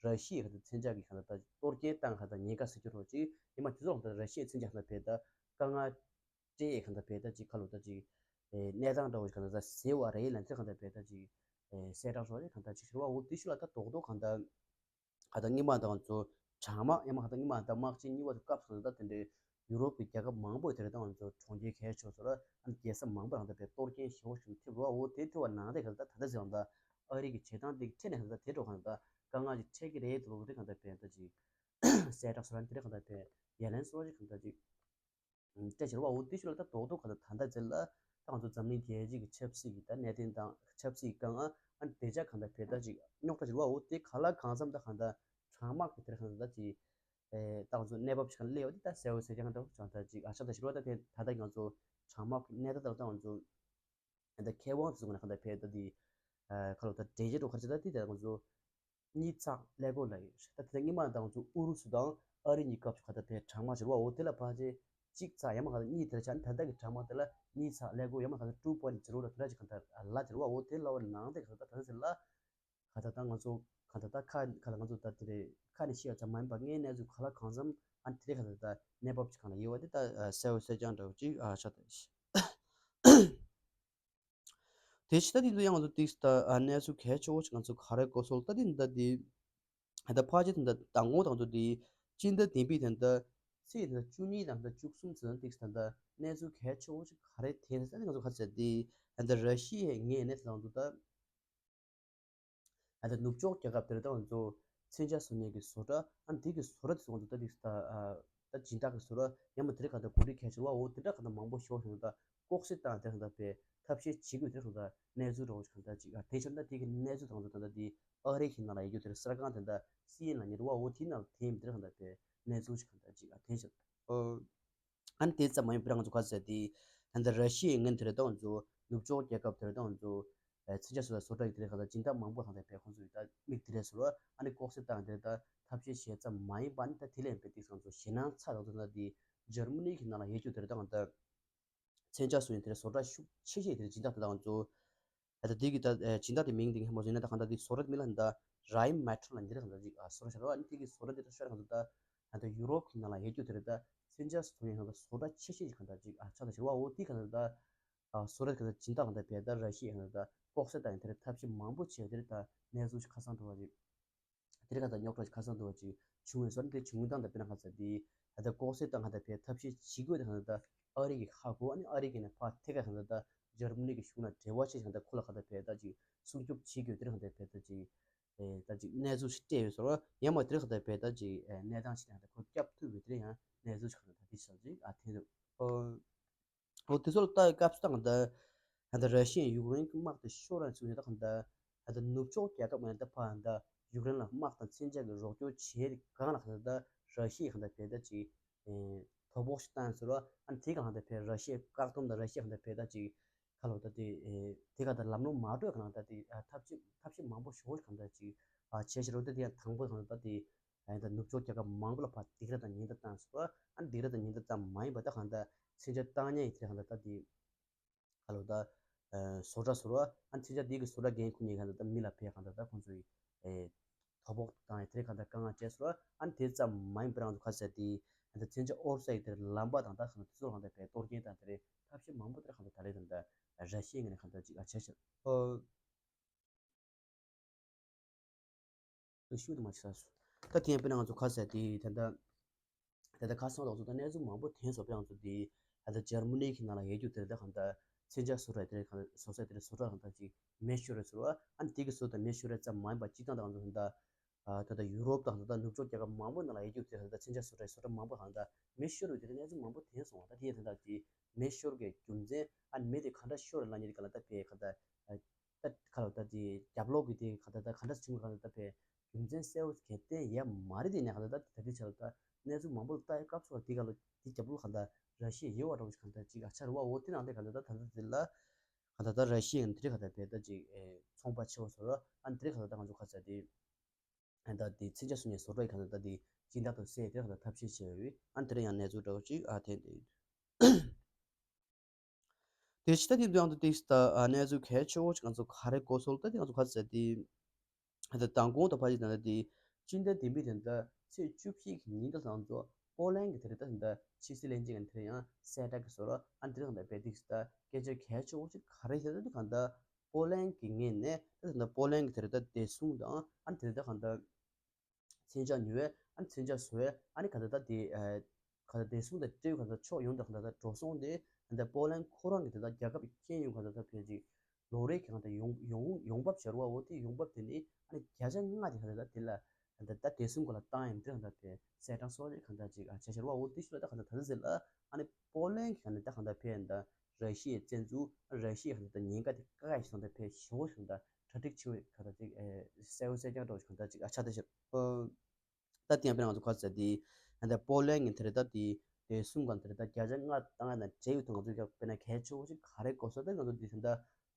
ར་ཤི་ཡའི་ག་ད་མཚོན་ཆ་གི་ག་ད་ད་གཏོར་སྐྱོན་བཏང་ག་ད་ཉེན་ཁ་ཟེར་རྒྱུ་རོ་ཅིག་ཡིན་མ་དེ་ཚོ་ག་ད་ར་ཤི་ཡའི་མཚོན་ཆ་ག་ད་བས་ད་དཀའ་ངལ་སྤྲད་གང་ལྟར་བས་ད་ཅིག་ཁ་ལོ་ད་ཅིག་ཨེ་གནས་སྟངས་འདྲ་བོ་ཞིག་གང་ལྟར་ད་ཟེར་བ་རེད་ལབ་ཚེ་གང་ལྟར་བས་ད་ཅིག་ཨེ་གསལ་བསྒྲགས་སོགས་རེད། གང་ལྟར་ཅིག་ཟེར་བ་འོ་དེ་ཤུ་ལ་ད་རྡོག་རྡོག་གང་ལྟར་གང་ལྟར་སྔོན་མ་དང་ང་ཚོ་གྲང་དམག་ཡང་མ་གང་ལྟར་སྔོན་མ་དང་དམག་ཆེན་གཉིས་པ་དང་སྐབས་སུ་ད་དེ་འདྲའི་ཡུ་རོབ་ཀྱི་རྒྱལ་ཁབ་མང་པོ་དེ་རེད། ད་ང་ཚོ་གྲོང་ཁྱེར་གལ་ཆེ་ཚོ་ལ་ཨ་ནི་རྒྱལ་ས་མང་པོ་རང་ད་བས་གཏོར་སྐྱོན་ཞེ་པོ་ཞིག་ཐེབས་རོགས་འོ་དེ་ཐེབས་པ་ནང་དེ་གང་ལྟར་ད་ད་ཟེར་བ་ད་ཨ་རི་གི་བྱེད་སྟངས་དེ་གི་ཁྲེལ་ནས་གང་ལྟར་དེ་འགྲོ་གང་ལྟར་དཀའ་ངལ་ཅིག་འཕྲད་ཀྱི་རེད་དེ་ལོ་རེ་གང་ལྟར་བས་ད་ཅིག་གསལ་བསྒྲགས་སོགས་རང་དེ་རེད། གང་ལྟར་བས་ཡ་ལན་སོགས་ཅིག་གང་ལྟར་ཅིག་སྤྲད་ཕྱིར་བ་འོ་དེ་ཤུ་ལ་ད་རྡོག་རྡོག་ག་ད་ད་ལྟ་ཚེ་ལ་ད་ང་ཚོ་འཛམ་གླིང་རྒྱལ་སྤྱི་གི་ཆབ་སྲིད་ཀྱི་ད་གནད་དོན་དང་ཆབ་སྲིད་ཀྱི་དཀའ་ངལ་ཨ་ནི་བདེ་འཇགས་གང་ལྟར་བས་ད་ཅིག་རྙོག་དྲ་ཕྱིར་བ་འོ་དེ་ག་ལ་གང་འཚམ་ད་གང་ལྟར་གྲང་དམག་གི་དེར་གང་ལྟར་ད་ཅིག་ཨེ་ད་ང་ཚོ་གནས་བབ་ཅིག་གང་སླེབས་པ་དེ་ད་གསལ་བོ་གསལ་རྐྱང་འདྲ་བོ་ཅང་ད་ཅིག་ཨ་ཆ་ད་ཕྱིར་བ་ད་དེ་ད་ལྟ་ང་ཚོ་གྲང་དམག་གི་གནས་སྟངས་ད་ད་ང་ཚོ་ད་མཁས་དབང་ཚོ་ང་ལ་གང་ལྟར་བས་ད་དེ་ཁ་ལོ་ད་འགྲེལ་བཤད་འགྲོ་ཁ་ཆ་ད་དེ་ད་ང་ཚོ་གཉིས་ཚགས་ཀླད་ཀོར་ལ་ཡོད་ད། དེ་ནས་སྔོན་མ་ད་ང་ཚོ་ཨུ་རུ་སུ་དང་ཨ་རི་གཉིས་སྐབས་སུ་ག་ད་བས་གྲང་དམག་ཟེར་བ་འོ་དེ་ལ་ཕལ་ཆེར་གཅིག་ཚགས་ཡང་མ་ག་ད་གཉིས་དེར་ཆ་ནི་ད་ལྟ་གི་གྲང་དམག་དེ་ལ་གཉིས་ཚགས་ཀླད་ཀོར་ཡང་མ་ག་ད་two point zero ལ་དེ་འདྲ་ཅིག་ག་ད་ལ་ཟེར་བ་འོ་དེ་ལ་བ་ནང་དེ་ག་ད་ད་ཟེར་ལ་ག་ད་ད་ང་ཚོ་ག་ད་ད་ཁ་ག་ལ་ང་ཚོ་ད་དེ་རེད་ཁ་ནས་བཤད་ཡ་ཙམ་མ་ཡིན་པ་ངའི་གནས་ཚུལ་ག་ལ་གང་འཚམ་ཨ་ནི་དེ་རེད། ག་ད་ད་གནས་བབ་ཅིག་གང་ལ་ཡོད་བ་དེ་ད་གསལ་བོ་གསལ་རྐྱང་འདྲ་བོ་ཅིག་ཨ་ཆ་ད་ཤི། དེ་ཕྱི་ད་དེ་ཚོ་ཡང་ང་ཚོ་ཏིག་ད་གནས་ཚུལ་གལ་ཆེ་བོ་ཞིག་ང་ཚོ་ག་རེ་གོ་སོང་ད་དེ་འདི་ད་དེ་ད་ཕལ་ཆེར་ད་ད་ངོ་དང་ཚོ་དེ་སྤྱི་ཟླ་བདུན་པའི་ད་ད་ཚེས་ད་བཅུ་གཉིས་དང་ད་བཅུ་གསུམ་ཚོ་ཏིག་ད་ད་གནས་ཚུལ་གལ་ཆེ་བོ་ཞིག་ག་རེ་དེ་ད་ང་ཚོ་ག་ཚོད་དེ་ད་ར་ཤི་ཡའི་ངས་གནས་ཚུལ་དང་ཚོ་ད། ཨ་ད་ནུབ་ཕྱོགས་རྒྱལ་ཁབ་དེར་ད་ང་ཚོ་མཚོན་ཆ་བཟོ་མཁན་གྱི་བཟོ་གྲྭ་ཨ་དེ་གི་བཟོ་གྲྭ་དེ་ཚོ་ང་ཚོ་ད་དེ་ད་ཨ་ད་སྦྱིན་བདག་གི་བཟོ་གྲྭ་ཡང་མ་དེ་རིང་ག་ད་གོ་སྒྲིག་གལ་ཆེ་བ་འོ་དེ་འདྲ་ག་ད་མང་པོ་ཤོར་བྱུང་ད་ལྐོག་ཟ་བཏང་དེ་ག་ད་པའི་ཐབས་ཤེས་བྱེད་དགོས་དེ་ག་ད་གནས་ཚུལ་རོགས་ག་ད་ཅིག་ཨ་དེ་ཆོད་ད་དེ་གི་གནས་ཚུལ་དང་ཚོ་ད་ད་དེ་ཨ་རི་གི་ནང་ལ་ཡོད་རྒྱུ་དེར་གསར་ཁང་དེ་ད་སི་ཨེན་ལ་ཉེ་རུ་བ་འོ་དེ་ནང་དེ་མི་དེ་ག་ད་པའི་གནས་ཚུལ་ག་ད་ཅིག་ཨ་དེ་ཆོད་ཨོ། ཨ་ནི་དེ་ཙམ་མ་ཡིན་པར་ང་ཚོ་ག་ཟེར་ཏེ། ད་ལྟ་ར་ཤི་ཡའི་ངན་དེ་རེད་ད་ང་ཚོ་ནུབ་ཕྱོགས་རྒྱལ་ཁབ་དེ་རེད་ད་ང་ཚོ་ཨེ་མཚོན་ཆ་བཟོ་ལ་བཟོ་གྲྭ་ཡི་དེ་རེད་ག་ད་སྦྱིན་བདག་མང་པོ་ལྷག་ད་པས་ཁོང་ཚོ་ཡི་ད་མིག་དེ་རེད་ཟེར་བ་ཨ་ནི་ལྐོག་ཟ་བཏང་དེ་རེད་ད་ཐབས་ཤེས་བྱས་ཙམ་མ་ཡིན་པ་ཨ་ནི་ད་དེ་ལས་འབད་དེ་ང་ཚོ་ཞེད་སྣང་ཚ་རག་ཚོ་ད་དེ་འཇར་མ་ནི་གི་ནང་ལ་ཡོད་རྒྱུ་དེ་རེད་ད་ང་ད་མཚོན་ཆ་བཟོ་ཡི་དེ་རེད་བཟོ་གྲྭ་ཤུགས་ཆེ་ཤོས་དེ་རེད་སྦྱིན་བདག་དེ་ད་ང་ཚོ། ད་ལྟ་དེ་གི་ད་ཨེ་སྦྱིན་བདག་དེ་མིང་དེ་སྔ་མོ་ཟིན་ན་ད་གང་ལྟར་དེ་བཟོ་གྲྭ་དེ་མིང་ལ་ད་རའིན་མེ་ཊལ་ལ་འདི་རེད་གང་ལྟར་ཅིག་ཨ་བཟོ་གྲྭ་ཤར་བ་ཨ་ནི་དེ་གི་བཟོ་གྲྭ་དེ་ད་ཤར་གང་ལྟར་ད་ད་ལྟ་ཡུ་རོབ་ཀྱི་ནང་ལ་ཡོད་རྒྱུ་དེ་རེད་ད་མཚོན་ཆ་བཟོ་ཡིན་གང་ལྟར་བཟོ་གྲྭ་ཆེ་ཤོས་ཅིག་གང་ལྟར་ཅིག་ཨ་ཆགས་ད་ཤར་བ་འོ་དེ་གང་ལྟར་ད་ཨ་བཟོ་གྲྭ་གང་ལྟར་སྦྱིན་བདག་གང་ལྟར་བས་ད་ར་ཤི་ཡ་གང་ལྟར་ད་ལྐོག་ཟ་ད་ཡིན་དེ་རེད་ཐབས་ཤེས་མང་པོ་བྱས་དེ་རེད་ད་གནས་ཚུལ་ཞིག་ཁ་སང་འགྲོ་བ་རེད། དེ་རིང་ཁ་ད་རྙོག་དྲ་ཁ་སང་དུ་བ་ཅིག་བྱུང་བའི་སོར་དེ་བྱུང་སྟངས་དང་དཔེར་ན་ཁ་ཚ་དེ་ད་ལྟ་ལྐོག་ཟ་དང་ཁ་ད་ཕའི་ཐབས་ཤེས་བྱེད་དགོས་དེ་ཁ་ད་ཨ་རི་གི་ཧ་གོ་ཨ་ནི་ཨ་རི་གི་ནས་ཕ་ཐེ་ཀ་ཁ་ད་ད་འཇར་མ་ནི་གི་གཞུང་ལ་འབྲེལ་བ་བྱེད་ཁ་ད་ཁོ་ལ་ཁ་ད་ཕའི་ད་ཅིག་སྲུང་སྐྱོབ་བྱེད་དགོས་དེ་ཁ་ད་ཕའི་ད་ཅིག་ཨེ་ད་ཅིག་གནས་ཚུལ་ཞིག་སྤྲད་ཡོད་སོར་ཡང་མ་དེ་ཁ་ད་ཕའི་ད་ཅིག་ཨེ་གནས་སྟངས་ཤིག་ད་ཁོ་སྐྱབས་ཐུབ་ཡོད་དེ་ཡང་གནས་ཚུལ་ཞིག་ཁ་ད་ད་དེ་ཆགས་ཅིག་ཨ་དེ་རེད། འོ་དེ་ཚོ་ལ་ལྟ་བའི་སྐབས་སུ་ད་ད་ད་ར་ཤི་ཡས་ཡུཀ་རེན་གྱི་དམག་དེ་ཤོར་ར་ཚུགས་ནས་ད་ད་ད་ནུབ་ཕྱོགས་རྒྱལ་ཁབ་ངན་ད་ཕ་ད་ཡུཀ་རེན་ལ་དམག་དང་མཚོན་ཆ་གི་རོགས་སྐྱོར་བྱས་གང་ལ་ད་ད་ར་ཤི་ཡས་གང་ད་བས་ད་ཅིག་དོ་ཕོག་ཞིག་བཏང་ཟེར་བ་ཨ་ནི་དེ་གང་ད་བས་ར་ཤི་ཡས་བཀག་སྡོམ་དང་ར་ཤི་ཡས་གང་ད་བས་ད་ཅིག་ཁ་ལོ་ད་དེ་དེ་གང་ད་ལམ་ལྷོང་མ་སྤྲོད་གང་ད་དེ་ཐབས་ཤེས་ཐབས་ཤེས་མང་པོ་ཞོག་གང་ད་ཅིག་བྱས་ཤི་རོ་དེ་དེ་ཡང་དང་པོ་གང་ད་དེ། ཨ་ནི་ད་ནུབ་ཕྱོགས་རྒྱལ་ཁབ་མང་པོ་ལ་ཕར་སྡིགས་ར་དང་ཉེན་བརྡ་བཏང་ཟེར་བ། ཨ་ནི་སྡིགས་ར་དང་ཉེན་བརྡ་ཙམ་མ་ཡིན་པ་ད་གང་ལྟར་མཚོན་ཆ་བཏང་ཉེན་ཡིན་དེ་གང་ལྟར་ད་དེ་ག་ལོ་ད་ཨ་བཟོ་གྲྭ་ཟེར་བ། ཨ་ནི་མཚོན་ཆ་དེ་གི་བཟོ་གྲྭ་འགན་འཁུར་མཁན་གང་ལྟར་ད་མི་ལ་ཕར་གང་ལྟར་ད་ཁོང་ཚོ་ཡི་ཨེ་དོ་ཕོག་བཏང་ཡིན་དེ་གང་ལྟར་དཀའ་ངལ་སྤྲད་ཟེར་བ། ཨ་ནི་དེ་ཙམ་མ་ཡིན་པ་རང་ཚོ་ཁ་ཟེར་དེ་ཨ་ནི་ད་མཚོན་ཆ་ཨོར་སའི་དེར་ལམ་པ་དང་ད་གང་ལྟར་དེ་ཚོ་གང་ལྟར་བས་གཏོར་སྐྱོན་དང་དེ་རེད་ཐབས་ཤེས་མང་པོ་དེ་གང་ལྟར་ད་ར་ཤི་ཡའི་ངོས་ནས་གང་ལྟར་ཅིག་ཨ་བྱས་ཤག་ཨོ། ཤུགས་དུ་མ་ཆགས་སོ། ད་དེ་ཡང་དཔེར་ན་ང་ཚོ་ཁ་ཟས་དེ་ད་ལྟ་ དེ་ལྟར་ཁ་སང་རང་ཚོ་ད་གནས་ཚུལ་མང་པོ་ཐོན་སོང་། དཔེར་ན་ང་ཚོ་དེ་ད་ལྟ་འཇར་མ་ནི་གི་ནང་ལ་ཡོད་རྒྱུ་དེ་ལ་ད་གང་ལྟར་མཚོན་ཆ་བཟོ་གྲྭ་དེ་གང་བཟོ་ས་དེ་བཟོ་གྲྭ་གང་ལྟར་ཅིག་མེ་ཤོར་རེད་ཟེར་བ། ཨ་ནི་དེ་གི་བཟོ་ད་མེ་ཤོར་རེད་ཙམ་མ་ཡིན་པ་སྤྱིར་བཏང་ད་གང་ཚོ་ད་ལྟ་ཨ་ད་ལྟ་ཡུ་རོབ་དང་ད་ལྟ་ནུབ་ཕྱོགས་རྒྱལ་ཁབ་མང་པོ་ནང་ལ་ཡོད་རྒྱུ་དེ་ད་ལྟ་མཚོན་ཆ་བཟོ་གྲྭའི་བཟོ་གྲྭ་མང་པོ་གང་ལྟར་མེ་ཤོར་ཡོད་དེ་ད་གནས་ཚུལ་མང་པོ་ཐོན་སོང་བ། ད་དེ་ཡང་ད་ལྟ་དེ་མེ་ཤོར་གི་རྒྱུ་མཚན་ཨ་ནི་མེ་དེ་ག་འདྲ་ཤོར་རེད་ལབ་མཁན་དེ་གང་ལ་ད་དཔེ་གང་ལྟར་ད་ཁ་ལོ་ད་དེ་རྒྱབ་ལོགས་ཀྱི་དེ་གང་ལྟར་ད་ག་འདྲ་བྱུང་གང་ལྟར་ད་དཔེ་རྒྱུ་མཚན་གསལ་བོ་གལ་ཏེ་ཡོད་མ་རེད། དེ་ནས་གང་ལྟར་ད་ད་ལྟའི་ཆར་ལ་ད་གནས་ཚུལ་མང་པོ་ལ་ལྟ་ཡའི་སྐབས་སུ་དེ་ག་ལ་དེ་རྒྱབ་ལོགས་གང་ལྟར་ར་ཤི་ཡ་ཡོད་པ་འདྲ་བོ་ཞིག་གང་ལྟར་ཅིག་ཨ་ཆར་བ་འོ་དེ་ནང་དེ་གང་ལྟར་ད་ད་ལྟ་དེ་ལ་གང་ལྟར་ད་ར་ཤི་ཡ་དེ་རེད་གང་ལྟར་བས་ད་ཅིག་ཨེ་ཚོང་པ་ཆེ་བ་བཟོ་ར་ཨ་དེ་རེད་གང་ལྟར་ད་ང་ཚོ་ག་ཚ་དེ་ཨ་ད་དེ་མཚོན་ཆ་བཟོ་མཁན་བཟོ་གྲྭ་ཡི་གང་ལྟར་ད་དེ་སྦྱིན་བདག་དང་སེ་དེ་རེད་གང་ལྟར་ཐབས་ཤེས་བྱས་པས་ཨ་དེ་རེད་ཡང་གནས་ཚུལ་འདྲ་བོ་ཅིག་ཨ་ཐེན་དེ། དེ་ཕྱི་ད་དེ་དུས་ཡང་དུ་ཏིག་ད་གནས་ཚུལ་གལ་ཆེ་བོ་ཅིག་ང་ཚོ་ག་རེ་གོ་སོང་ད་དེ་ང་ཚོ་ག་ཚ་དེ་ད་མདང་དགོང་དང་ཕ་གི་ད་ལྟ་དེ་སྤྱི་ཟླ་འདི་མི་དེ་ད་ཚེས་བཅུ་བཞི་གི་ཉིན་ད་ང་ཚོ་པོ་ལན་གི་དེ་རེད་ད་ད་ཕྱི་སྲིད་བློན་ཆེན་གི་དེ་རེད་ཡང་གསལ་བསྒྲགས་གི་བཟོ་ར་ཨ་དེ་རེད་ད་བས་ཏིག་ད་སྐད་ཆ་གལ་ཆེ་བོ་ཅིག་ག་རེ་ཟེར་ད་དེ་གང་ད་པོ་ལན་གི་ངོས་ནས་ད་ད་པོ་ལན་གི་དེ་རེད་ད་བདེ་སྲུང་དང་ཨ་དེ་རེད་ད་གང་ད། མཚོན་ཆ་ཉོ་བས་ཨ་ནི་མཚོན་ཆ་བཟོ་བས་ཨ་ནི་ག་ད་ད་དེ་ཨ་ག་ད་བདེ་སྲུང་དང་སྤྲེའུ་ག་ད་ཕྱོགས་ཡོངས་དང་ག་ད་ད་འགྲོ་སོང་དེ་ད་པོ་ལན་ཁོ་རང་གི་ད་ད་རྒྱལ་ཁབ་ཀྱི་ཁྱད་ཡོད་ག་ད་ད་ཕལ་ཆེར་ལོ་རེ་གི་ག་ད་ཡོང་ཡོང་ཡོང་འབབ་བྱ་རུ་བ་འོ་དེ་ཡོང་འབབ་དེ་ནི་ཨ་ནི་བརྒྱ་ཆ་ལྔ་དེ་ག་ད་ད་དེ་ལ་ད་ད་བདེ་སྲུང་ག་ལ་བཏང་ཡང་དེ་ག་ད་དེ་གསལ་བསྒྲགས་སོགས་ཀྱི་ག་ད་ཅིག་ཨ་བྱ་བྱ་རུ་བ་འོ་དེ་ཤུ་ལ་ད་ག་ད་ད་ད་ཟེར་ལ་ཨ་ནི་པོ་ལན་གི་ག་ད་ད་ག་ད་ཕལ་ད་ར་ཤི་ཡའི་བཙན་འཛུལ་ར་ཤི་ཡའི་ག་ད་ད་ཉེན་ཁ་དེ་བཀག་ཡ་ཞིག་ད་ཕལ་ཞེ་བོ་ཞིག་ད། གྲ་སྒྲིག་ཆེ་བའི་ག་ད་ཅིག་ཨེ་གསལ་བོ་གསལ་རྐྱང་འདྲ་བོ་ཞིག་ག་ད་ཅིག་ཨ་ཆ་ད་ཤར་ཨོ། ད་དེ་ཡང་དཔེར་ན་ང་ཚོ་ག་ཚ་དེ་ད་པོ་ལན་གི་དེ་རེད་ད་དེ་དེ་གསུམ་གང་དེ་རེད་ད་བརྒྱ་ཆ་ལྔ་བཏང་ཡ་ན་འབྲེལ་ཡོད་དུ་ང་ཚོ་ཀྱང་དཔེར་ན་གལ་ཆེ་བོ་ཞིག་ག་རེ་གོ་ས་ད་ང་ཚོ་དེ་ད་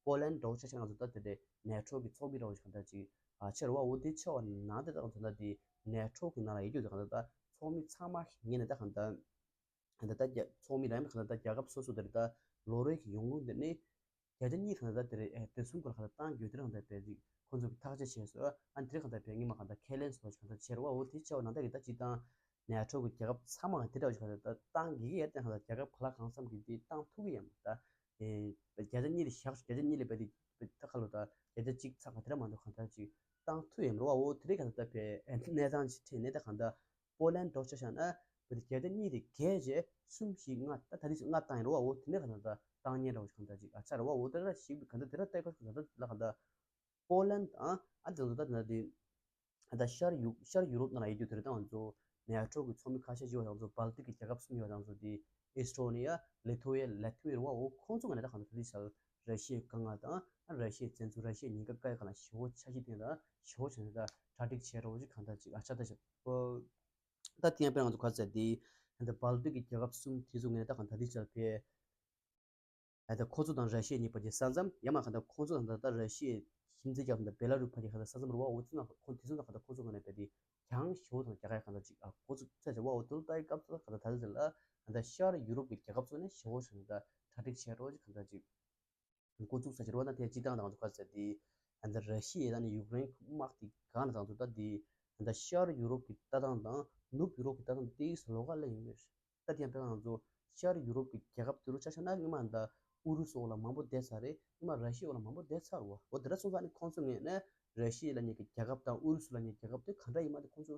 པོ་ལན་འདྲ་བོ་ཆ་ཆ་ང་ཚོ་ད་དེ་རེད་ནེ་ཊོ་གི་ཚོགས་མི་འདྲ་བོ་ཞིག་ག་ད་ཅིག་ཨ་ཆེ་རུ་བ་འོ་དེ་ཆེ་བ་ནང་དེ་ད་ང་ཚོ་ད་དེ་ནེ་ཊོ་གི་ནང་ལ་ཡོད་རྒྱུ་དེ་ག་ད་ད་ཚོགས་མི་ཚང་མ་ངེས་ནས་ད་ག་ད། ད་ལྟ་རྒྱ་ཚོགས་མི་རང་མི་གང་ལྟར་རྒྱལ་ཁབ་སོ་སོ་དེར་ད་ལོ་རེ་གི་ཡོང་ཁུངས་དེ་ནི་བརྒྱ་ཆ་གཉིས་གང་ལྟར་དེ་རེད་ཨེ་དེ་གསུམ་སྐོར་གང་ལྟར་བཏང་རྒྱུ་དེ་རང་ལྟར་དཔེ་ཅིག་ཁོང་ཚོ་གི་ཐག་གཅོད་བྱས་སོ། ཨ་ནི་དེ་གང་ལྟར་དཔེ་སྔོན་མ་གང་ལྟར་ཁས་ལེན་སོགས་གང་ལྟར་བྱས་རེད་བ། འོ་དེ་བྱས་བ་ན་ད་གི་ད་སྤྱིར་བཏང་ནེ་ཊོ་གི་རྒྱལ་ཁབ་ཚང་མ་དེ་འདྲ་བ་ཞིག་གང་ལྟར་ད་བཏང་གི་གི་ཡ་དེ་གང་ལྟར་རྒྱལ་ཁབ་ག་ལ་གང་འཚམ་གི་དེ་བཏང་ཐུབ་གི་ཡ་མ་ད་ཨེ་བརྒྱ་ཆ་གཉིས་ལ་བཞག་བརྒྱ་ཆ་གཉིས་ལ་དཔེ་དེ་ད་ཁ་ལོ་ད་བརྒྱ་ཆ་གཅིག་ཚག་ག་དེ་འདྲ་མ་གཏོགས་གང་ལྟར་ཅིག་བཏང་ཐུབ་ཡ་མ་རེད་བ། འོ་དེ་རེད་གང་ལྟར་ད་དཔེ་ཨེ་གནས་སྟངས་ཅིག་ཁྲིད་ནས་ད་གང་ལྟར། པོ་ལན་འདྲ་ཆ་བཞག་ན་བོད་དེ་བརྒྱ་ཆ་གཉིས་དེ་བརྒལ་རྗེས་གསུམ་བཞི་ལྔ་ད་ད་རེས་ལྔ་བཏང་ཡིན་རེད་བ། འོ་དེ་ནས་ག་ད་ད་བཏང་ཉེན་འདྲ་བོ་ཞིག་ག་ད་ཅིག་ཨ་ཆ་རེད་བ། འོ་དེ་ལ་ཞིག་ག་ད་དེ་ལ་ལྟ་ཁ་ཞིག་ག་ད་ལ་ག་ད་པོ་ལན་དང་ཨ་དེ་ཚོ་ད་དེ་ན་དེ་ད་ཤར་ཡུ་ཤར་ཡུ་རོབ་ནང་ལ་ཡོད་རྒྱུ་དེ་རེད། ད་ང་ཚོ་ནེ་ཊོ་གི་ཚོགས་མི་ཁ་ཤས་ཡོད་པ་དང་ཚོ་བལ་ཏིག་གི་རྒྱལ་ཁབ་གསུམ་ཡོད་པ་དང་ཚོ་དེ་ཨེ་སི་ཊོ་ནི་ཡ་ལི་ཐུ་ཝེ་ཡ་ལ་ཐུ་ཝེ་རེད་བ། འོ་ཁོང་ཚོ་ང་ནས་ད་ག་ད་དེ་ལ་ར་ཤི་ཡའི་དཀའ་ངལ་དང་ཨ་ར་ཤི་ཡའི་བཙན་འཛུལ་ར་ཤི་ཡའི་ཉེན་ཁ་བཀག་ཡ་ག་ལ་ཞེ་བོ་ཆ་ཤས་དེ་ད་ཞེ་བོ་བྱས་ནས་ད་གྲ་སྒྲིག་བྱས་རོགས་ཅིག་ག་ད་ཅིག་ཨ་ཆ་ད་ཞབས། ད་དེ་ཡང་དཔེར་ང་ཚོ་ག་ཚོད་དེ་ད་བལ་ཏིག་གི་རྒྱལ་ཁབ་གསུམ་དེ་ཚོ་ངས་ད་གང་ད་དེ་ཆར་ཕེ་ད་ཁོ་ཚོ་དང་ར་ཤི་ཡ་གཉིས་བར་གྱི་ས་མཚམས་ཡང་མ་གང་ད་ཁོ་ཚོ་དང་ད་ལྟ་ར་ཤི་ཡའི་ཁྱིམ་མཚེས་རྒྱལ་ཁབ་ད་བེ་ལ་རུ་བར་གྱི་གང་ད་ས་མཚམས་རུ་བ། འོ་ཚོ་ན་ཁོ་དེ་ཚོ་དང་གང་ད་ཁོ་ཚོ་གང་ནས་བལ་ཏི་གྱང་ཞོ་དང་རྒྱ་གར་གང་ད་ཅིག་ཨ་ཁོ་ཚོ་ཚད་ཆེ་བ། འོ་དེ་ལ་ལྟ་ཡི་སྐབས་ཚོད་གང་ད་ད་ལྟ་ལ་ད་ཤར་ཡུ་རོབ་ཀྱི་རྒྱལ་ཁབ་ཚོ་ནས་ཞེ་བོ་ཞིག་ད་གྲ་སྒྲིག་བྱས་རོགས་ཅིག་གང་ད་ཅིག་འགོ་འཛུགས་ས་ཕྱིར་བ་དང་དེ་སྤྱི་བཏང་དང་ཚོ་ག་ཚད་དེ་ད་ལྟ་ར་ཤི་ཡ་དང་ནི་ཡུཀ་རེན་དམག་དེ་གང་ལ་དང་ཚོ་ད་དེ་ད་ལྟ་ཤར་ཡུ་རོབ་ཀྱི་ལྟ་སྟངས་དང་ནུབ་ཡུ་རོབ་ཀྱི་ལྟ་སྟངས་དེ་ལོགས་ཀ་ལ་ཡིན་མེད། ད་དེ་ཡང་དཔེར་ན་ང་ཚོ་ཤར་ཡུ་རོབ་ཀྱི་རྒྱལ་ཁབ་དེ་རུ་ཆ་བཞག་ན་སྔོན་མ་ད་ཨུ་རུ་སུ་འོག་ལ་མང་པོ་བསྡད་ཚར་རེད། སྔོན་མ་ར་ཤི་ཡ་འོག་ལ་མང་པོ་བསྡད་ཚར་བ། འོ་དེ་འདྲ་སོང་ཙང་ནི་ཁོང་ཚོ་ངོས་ནས་ར་ཤི་ཡ་ལབ་མཁན་གྱི་རྒྱལ་ཁབ་དང་ཨུ་རུ་སུ་ལབ་མཁན་རྒྱལ་ཁབ་དེ་ག་འདྲ་ཡིན་མ་དེ་ཁོང་ཚོ་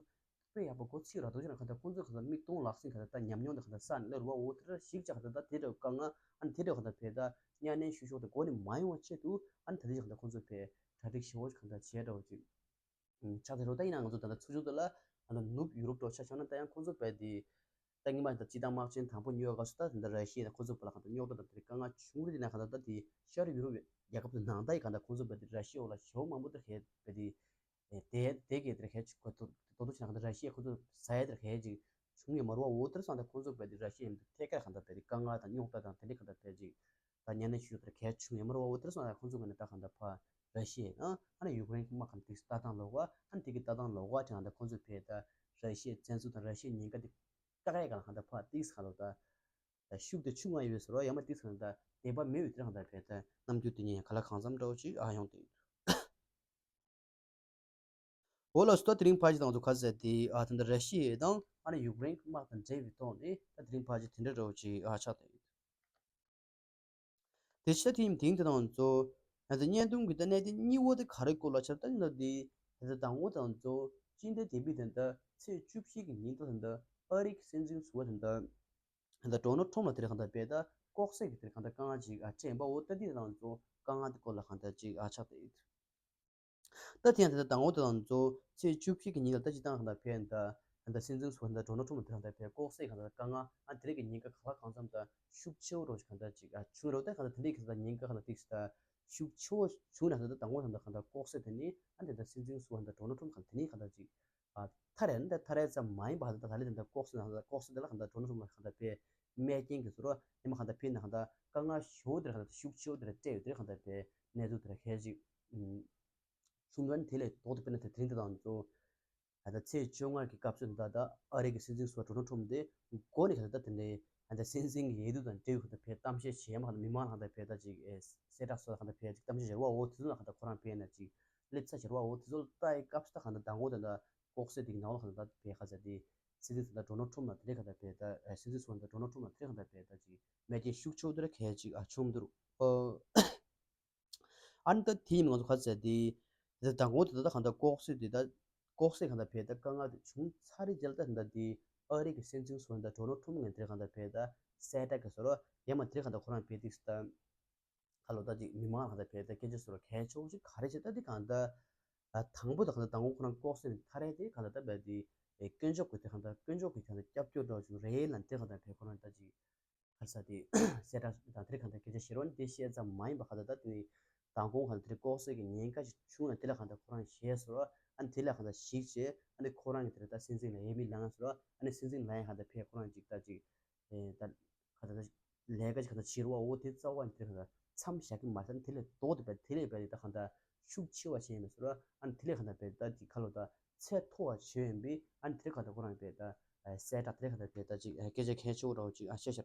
དཔེ་ཡག་པོ་གོ་ཚིག་ར་དོ་ཅིག་ན་ག་ད་ཁོང་ཚོ་ག་ད་མིག་མཐོང་ལག་ཟིན་ག་ད་ད་ཉམས་མྱོང་དེ་ག་ད་ས་ནས་སླེབས་རུ་བ། འོ་དེ་འདྲ་ཞིག་ཅག་ག་ད་ད་དེ་འདྲ་དཀའ་ངལ་ཨ་ནི་དེ་འདྲ་ག་ད་བས་ད་གཉའ་གནོན་བཤུ་གཞོག་དེ་མགོ་ནས་མ་ཡོང་བ་ཆེད་དུ་ཨ་ནི་ད་དེ་ཅག་ག་ད་ཁོང་ཚོ་བས་གྲ་སྒྲིག་ཞེ་བོ་ཅིག་ག་ད་བྱས་འདྲ་བོ་ཅིག་ཆགས་ཏེ་རོ། ད་ཡིན་ན་ང་ཚོ་ད་ལྟ་ཚུར་ཕྱོགས་དེ་ལ་ཨ་ནི་ནུབ་ཡུ་རོབ་འགྲོ་ཆ་བཞག་ན་ད་ཡང་ཁོང་ཚོ་བས་དེ་ད་ངེས་མ་ད་སྤྱི་བཏང་དམག་ཆེན་དང་པོ་ཉོ་ག་སུ་ད་དེ་འདྲ་ར་ཤི་ཡ་ད་ཁོང་ཚོ་བ་ལ་ག་ད་རྙོག་དྲ་དང་དེ་དཀའ་ངལ་བྱུང་རེད། དེ་ན་ག་ད་ད་དེ་ཤར་ཡུ་རོབ་རྒྱལ་ཁབ་དེ་ནང་ད་ཡི་ག་ད་ཁོང་ཚོ་བས་དེ་ར་ཤི་ཡ་འོག་ལ་ཞེ་བོ་མང་པོ་དེ་ཧེ་བས་དེ། ཨེ་དེ་དེ་གའི་དེར་ཧེ་ཅིག་གོ་ཏོ་ཏོ་ཏོ་ཆེ་ན་ག་འདྲ་ར་ཤི་ཡ་ཁོ་ཚོ་ཟ་ཡ་དེར་ཧེ་ཅིག་བྱུང་ཡོད་མ་རུ་བ། འོ་དེར་སོང་ད་ཁོ་ཚོ་བས་དེ་ར་ཤི་ཡ་ཐད་ཀར་ག་འདྲ་བས་དེ་དཀའ་ངལ་དང་རྙོག་དྲ་དང་དེ་འདྲ་ག་འདྲ་བས་ཅིག་ད་གཉའ་གནོན་བཤུ་གཞོག་དེར་ཧེ་བྱུང་ཡོད་མ་རུ་བ། འོ་དེར་སོང་ད་ཁོ་ཚོ་ག་ནས་ད་ག་འདྲ་ཕ་ར་ཤི་ཡ་ཨ་ཨ་ནི་ཡུཀ་རེན་གི་དམག་ག་འདྲ་ལྟ་སྟངས་ལོག་བ། ཨ་ནི་དེ་གི་ལྟ་སྟངས་ལོག་བ་དེ་ན་ད་ཁོ་ཚོ་བས་ད་ར་ཤི་ཡའི་བཙན་འཛུལ་དང་ར་ཤི་ཡའི་ཉེན་ཁ་དེ་བཀག་ཡ་ག་ལ་ག་འདྲ་ཕ་ཏིག་ས་ག་ལོ་ད་ཤུགས་དེ་ཆུང་ང་ཡོད་ཟེར་བ། ཡང་མ་ཏིག་ས་ག་ལོ་ད་དད་པ་མེད་ཡོད་དེར་ག་འདྲ་བས་ད་རྣམ་འགྱུར་དེ་ཉིད་ག་ལ་གང་འཚམ་འདྲ་བོ་ཅིག་ཨ་ཡོང་དེ་ཡོད། འོ་ལགས་སོ། ད་དེ་རིང་ཕལ་ཆེར་ང་ཚོ་ག་ཚད་དེ་ཨ་ད་ལྟ་ར་ཤི་ཡ་དང་ཨ་ནི་ཡུཀ་རེན་དམག་དང་འབྲེལ་བའི་ཐོག་ནས་ད་དེ་རིང་ཕལ་ཆེར་དེ་འདྲ་འདྲ་བོ་ཅིག་ཨ་ཆགས་བསྡད་ཡོད། དེ་ཕྱི་ད་དེ་ཡིན་དེང་དེ་ང་ཚོ་ང་ཚོ་བརྙན་ཐུང་གི་ད་གནད་དོན་གཉིས་པོ་དེ་ག་རེ་སྐོར་ལ་ཆགས་ད་ཡིན་ན་དེ་ད་ལྟ་དང་པོ་ད་ང་ཚོ་སྤྱི་ཟླ་འདི་པའི་ད་ལྟ་ཚེས་བཅུ་བཞི་གི་ཉིན་ད་ད་ལྟ་ ཨ་རི་གི་སྲིད་འཛིན་ཟུར་པ་དེ་འདྲ་ད་ཌོ་ནལ་ཊམ་ལ་དེ་རིང་གང་ལྟར་བས་ད་ལྐོག་གསོད་ཀྱི་དེ་རིང་གང་ལྟར་དཀའ་ངལ་ཅིག་ཨ་འཕྲད་ཡིན་པ། འོ་ད་འདི་རང་ཚོ་དཀའ་ངལ་དེ་སྐོར་ལ་གང་ལྟར་ཅིག་ཨ་ཆགས་བསྡད་ཡོད། ད་དེ་ཡང་དེ་ལྟར་དང་པོ་དེ་རང་ཚོ་ཚེས་བཅུ་བཞི་གི་ཉིན་ལ་ད་སྤྱིར་བཏང་གང་ལྟར་བས་ད་གང་ལྟར་སྲིད་འཛིན་ཟུར་པ་ད་ཌོ་ནལ་ཊམ་ལ་དེ་རིང་གང་ལྟར་བས་ལྐོག་གསོད་གང་ལྟར་དཀའ་ངལ་ཨ་དེ་རིང་གི་ཉེན་ཁ་གང་ལ་གང་འཚམ་ད་ཤུགས་ཆེ་བོ་རོ་ཅིག་གང་ལྟར་ཅིག་ཨ་བྱུང་རོ། ད་གང་ལྟར་དེ་འདྲའི་གང་ལྟར་ཉེན་ཁ་གང་ལྟར་ཏིག་ཙམ་ད་ཤུགས་ཆེ་བོ་བྱུང་ན་གང་ལྟར་ད་དང་པོ་གང་ལྟར་གང་ལྟར་ལྐོག་གསོད་དེ་ནི་ཨ་དེ་ལྟར་སྲིད་འཛིན་ཟུར་པ་ད་ཌོ་ནལ་ཊམ་གང་དེ་ནི་གང་ལྟར་ཅིག་ཨ་ཐ་རེ་ནི་ད་ཐ་རེ་ཙམ་མ་ཡིན་པ་ད་ད་ལེ་དེ་འདྲ་ལྐོག་གསོད་ན་ལྐོག་གསོད་དེ་ལ་གང་ལྟར་ཌོ་ནལ་ཊམ་ལ་གང་ལྟར་བས་མེད་རྐྱེན་གྱིས་སོ་རོ་ཡང་མ་གང་ལྟར་བས་ན་གང་ལྟར་དཀའ་ངལ་ཞུ་དེར་གང་ལྟར་ཤུགས་ཆེ་བོ་དེར་སྤྲད་ཡོད་དེར་གང་ལྟར་བས་གནས་ཚུལ་དེར་ཁས་ཅིག་གསུངས་ཡོད། དེ་ལས་ལྡོག་ཏུ་དཔེར་ན་དེ་དེ་རིང་དེ་དང་ཚོ་ད་ལྟ་ཚེས་བཅོ་ལྔ་གི་སྐབས་སུ་ད་ལྟ་ཨ་རི་གི་སྲིད་འཛིན་ཟུར་པ་ཌོ་ནལ་ཊམ་དེ་མགོ་ནས་གང་ལྟར་དེ་འདྲའི་གང་ལྟར་སྲིད་འཛིན་གྱི་འོས་བསྡུ་དང་འབྲེལ་བའི་གང་ལྟར་བས་གཏམ་བཤད་བྱས་མ་གང་ལྟར་མི་མང་ལ་གང་ལྟར་བས་ད་ཅིག་གསལ་བསྒྲགས་སོགས་གང་ལྟར་བས་ཅིག་གཏམ་བཤད་བྱས་རེད་བ། འོ་དེ་ཚོ་ལ་གང་ལྟར་ཁོ་རང་བས་ན་ཅིག་སླེབས་ཚར་བྱས་རེད་བ། འོ་དེ་ཚོ་ལ་ལྟ་ཡི་སྐབས་སུ་ད་གང་ལྟར་དང་པོ་ད་ལྟ་ལྐོག་གསོད་དེ་གི་ནང་ལ་གང་ལྟར་བས་ག་ཚ་དེ་སྲིད་འཛིན་ཟུར་པ་ཌོ་ནལ་ཊམ་ལ་དེ་འདྲའི་གང་ལྟར་བས་ད་སྲིད་འཛིན་ཟུར་པ་ཌོ་ནལ་ཊམ་ལ་དེ་འདྲའི་གང་ལྟར་བས་ད་ཅིག་མེད་རྐྱེན་ཤུགས་ཆེ་བོ་དེ་ར་གལ་ཅིག་ཨ་བྱུང་འདུག་ཨོ། ཨ་ནི་ད་དེ་ཡིན་ང་ཚོ་ག་ཚ་དེ་དེ་དང་པོ་དེ་ད་ལྟ་གང་ལྟར་ལྐོག་གསོད་དེ་ད་ལྐོག་གསོད་གང་ལྟར་བས་ད་དཀའ་ངལ་དེ་བྱུང་ཚར་རེད་རྗེས་ལ་ད་ད་དེ་ཨ་རི་གི་སྲིད་འཛིན་ཟུར་པ་ཌོ་ནལ་ཊམ་ངས་དེ་རིང་གང་ལྟར་བས་ད་གསལ་བསྒྲགས་ཀྱི་སོ་རོ་ཡང་མ་དེ་རིང་གང་ལྟར་ཁོ་རང་བས་ཏིག་ཙམ་ད་ཁ་ལོ་ད་ཅིག་མི་མང་ལ་གང་ལྟར་བས་ད་སྐད་ཆ་སོ་རོ་གལ་ཆེ་བོ་ཅིག་ག་རེ་བྱས་ད་དེ་གང་ལྟར་ད་དང་པོ་ད་གང་ལྟར་དང་པོ་ཁོ་རང་ལྐོག་གསོད་ནས་ཐར་རེད། དེ་གང་ལྟར་ད་བས་དེ་དཀོན་མཆོག་གི་དེ་གང་ལྟར་དཀོན་མཆོག་གི་གང་ལྟར་སྐྱབས་བཅོལ་འདྲ་བོ་ཅིག་རེད་ལ་དེ་གང་ལྟར་བས་ཁོ་རང་ད་ཅིག་ག་རེ་ཟེར་དེ་གསལ་བསྒྲགས་དང་དེ་རིང་གང་ལྟར་སྐད་ཆ་བཤད་རོགས་ནི་དེ་བཤད་ཙམ་མ་ཡིན་པ་གང་ལྟར་ད་དེ་ནི་མདང་དགོང་གང་ལྟར་དེ་ལྐོག་གསོད་ཀྱི་ཉེན་ཁ་ཞིག་བྱུང་ན་དེ་ལ་གང་ལྟར་ཁོ་རང་ཞེད་སོ་ར། ཨ་ནི་དེ་ལ་གང་ལྟར་ཞིག་བྱས་ཨ་ནི་ཁོ་རང་གི་དེ་ལ་ད་སྲིད་འཛིན་ལ་ཡས་མི་ལངས་སོ་ར། ཨ་ནི་སྲིད་འཛིན་ལ་ཡང་གང་ལྟར་ཕེ་ཁོ་རང་ཅིག་ད་ཅིག་ཨེ་ད་གང་ལྟར་ལས་ཀ་ཞིག་གང་ལྟར་བྱེད་རོགས་འོ་དེ་རྩ་བ་ནི་དེ་ལ་གང་ལྟར་མཚམས་བཞག་གི་མ་རེད། ཨ་ནི་དེ་ལས་ལྡོག་ཏུ་བས་དེ་ལས་བས་དེ་ད་གང་ལྟར་ཤུགས་ཆེ་བ་བྱས་ཡིན་པས་སོ་ར། ཨ་ནི་དེ་ལས་གང་ལྟར་བས་ད་ཅིག་ཁ་ལོ་ད་ཚད་མཐོ་བ་བྱས་ཡིན་པས་ཨ་ནི་དེ་ལས་གང་ལྟར་ཁོ་རང་བས་ད་གསལ་བསྒྲགས་དེ་ལས་གང་ལྟར་བས་ད་ཅིག་སྐད་ཆ་གལ་ཆེ་བོ་འདྲ་བོ་ཅིག་ཨ་བཤད་ཤར།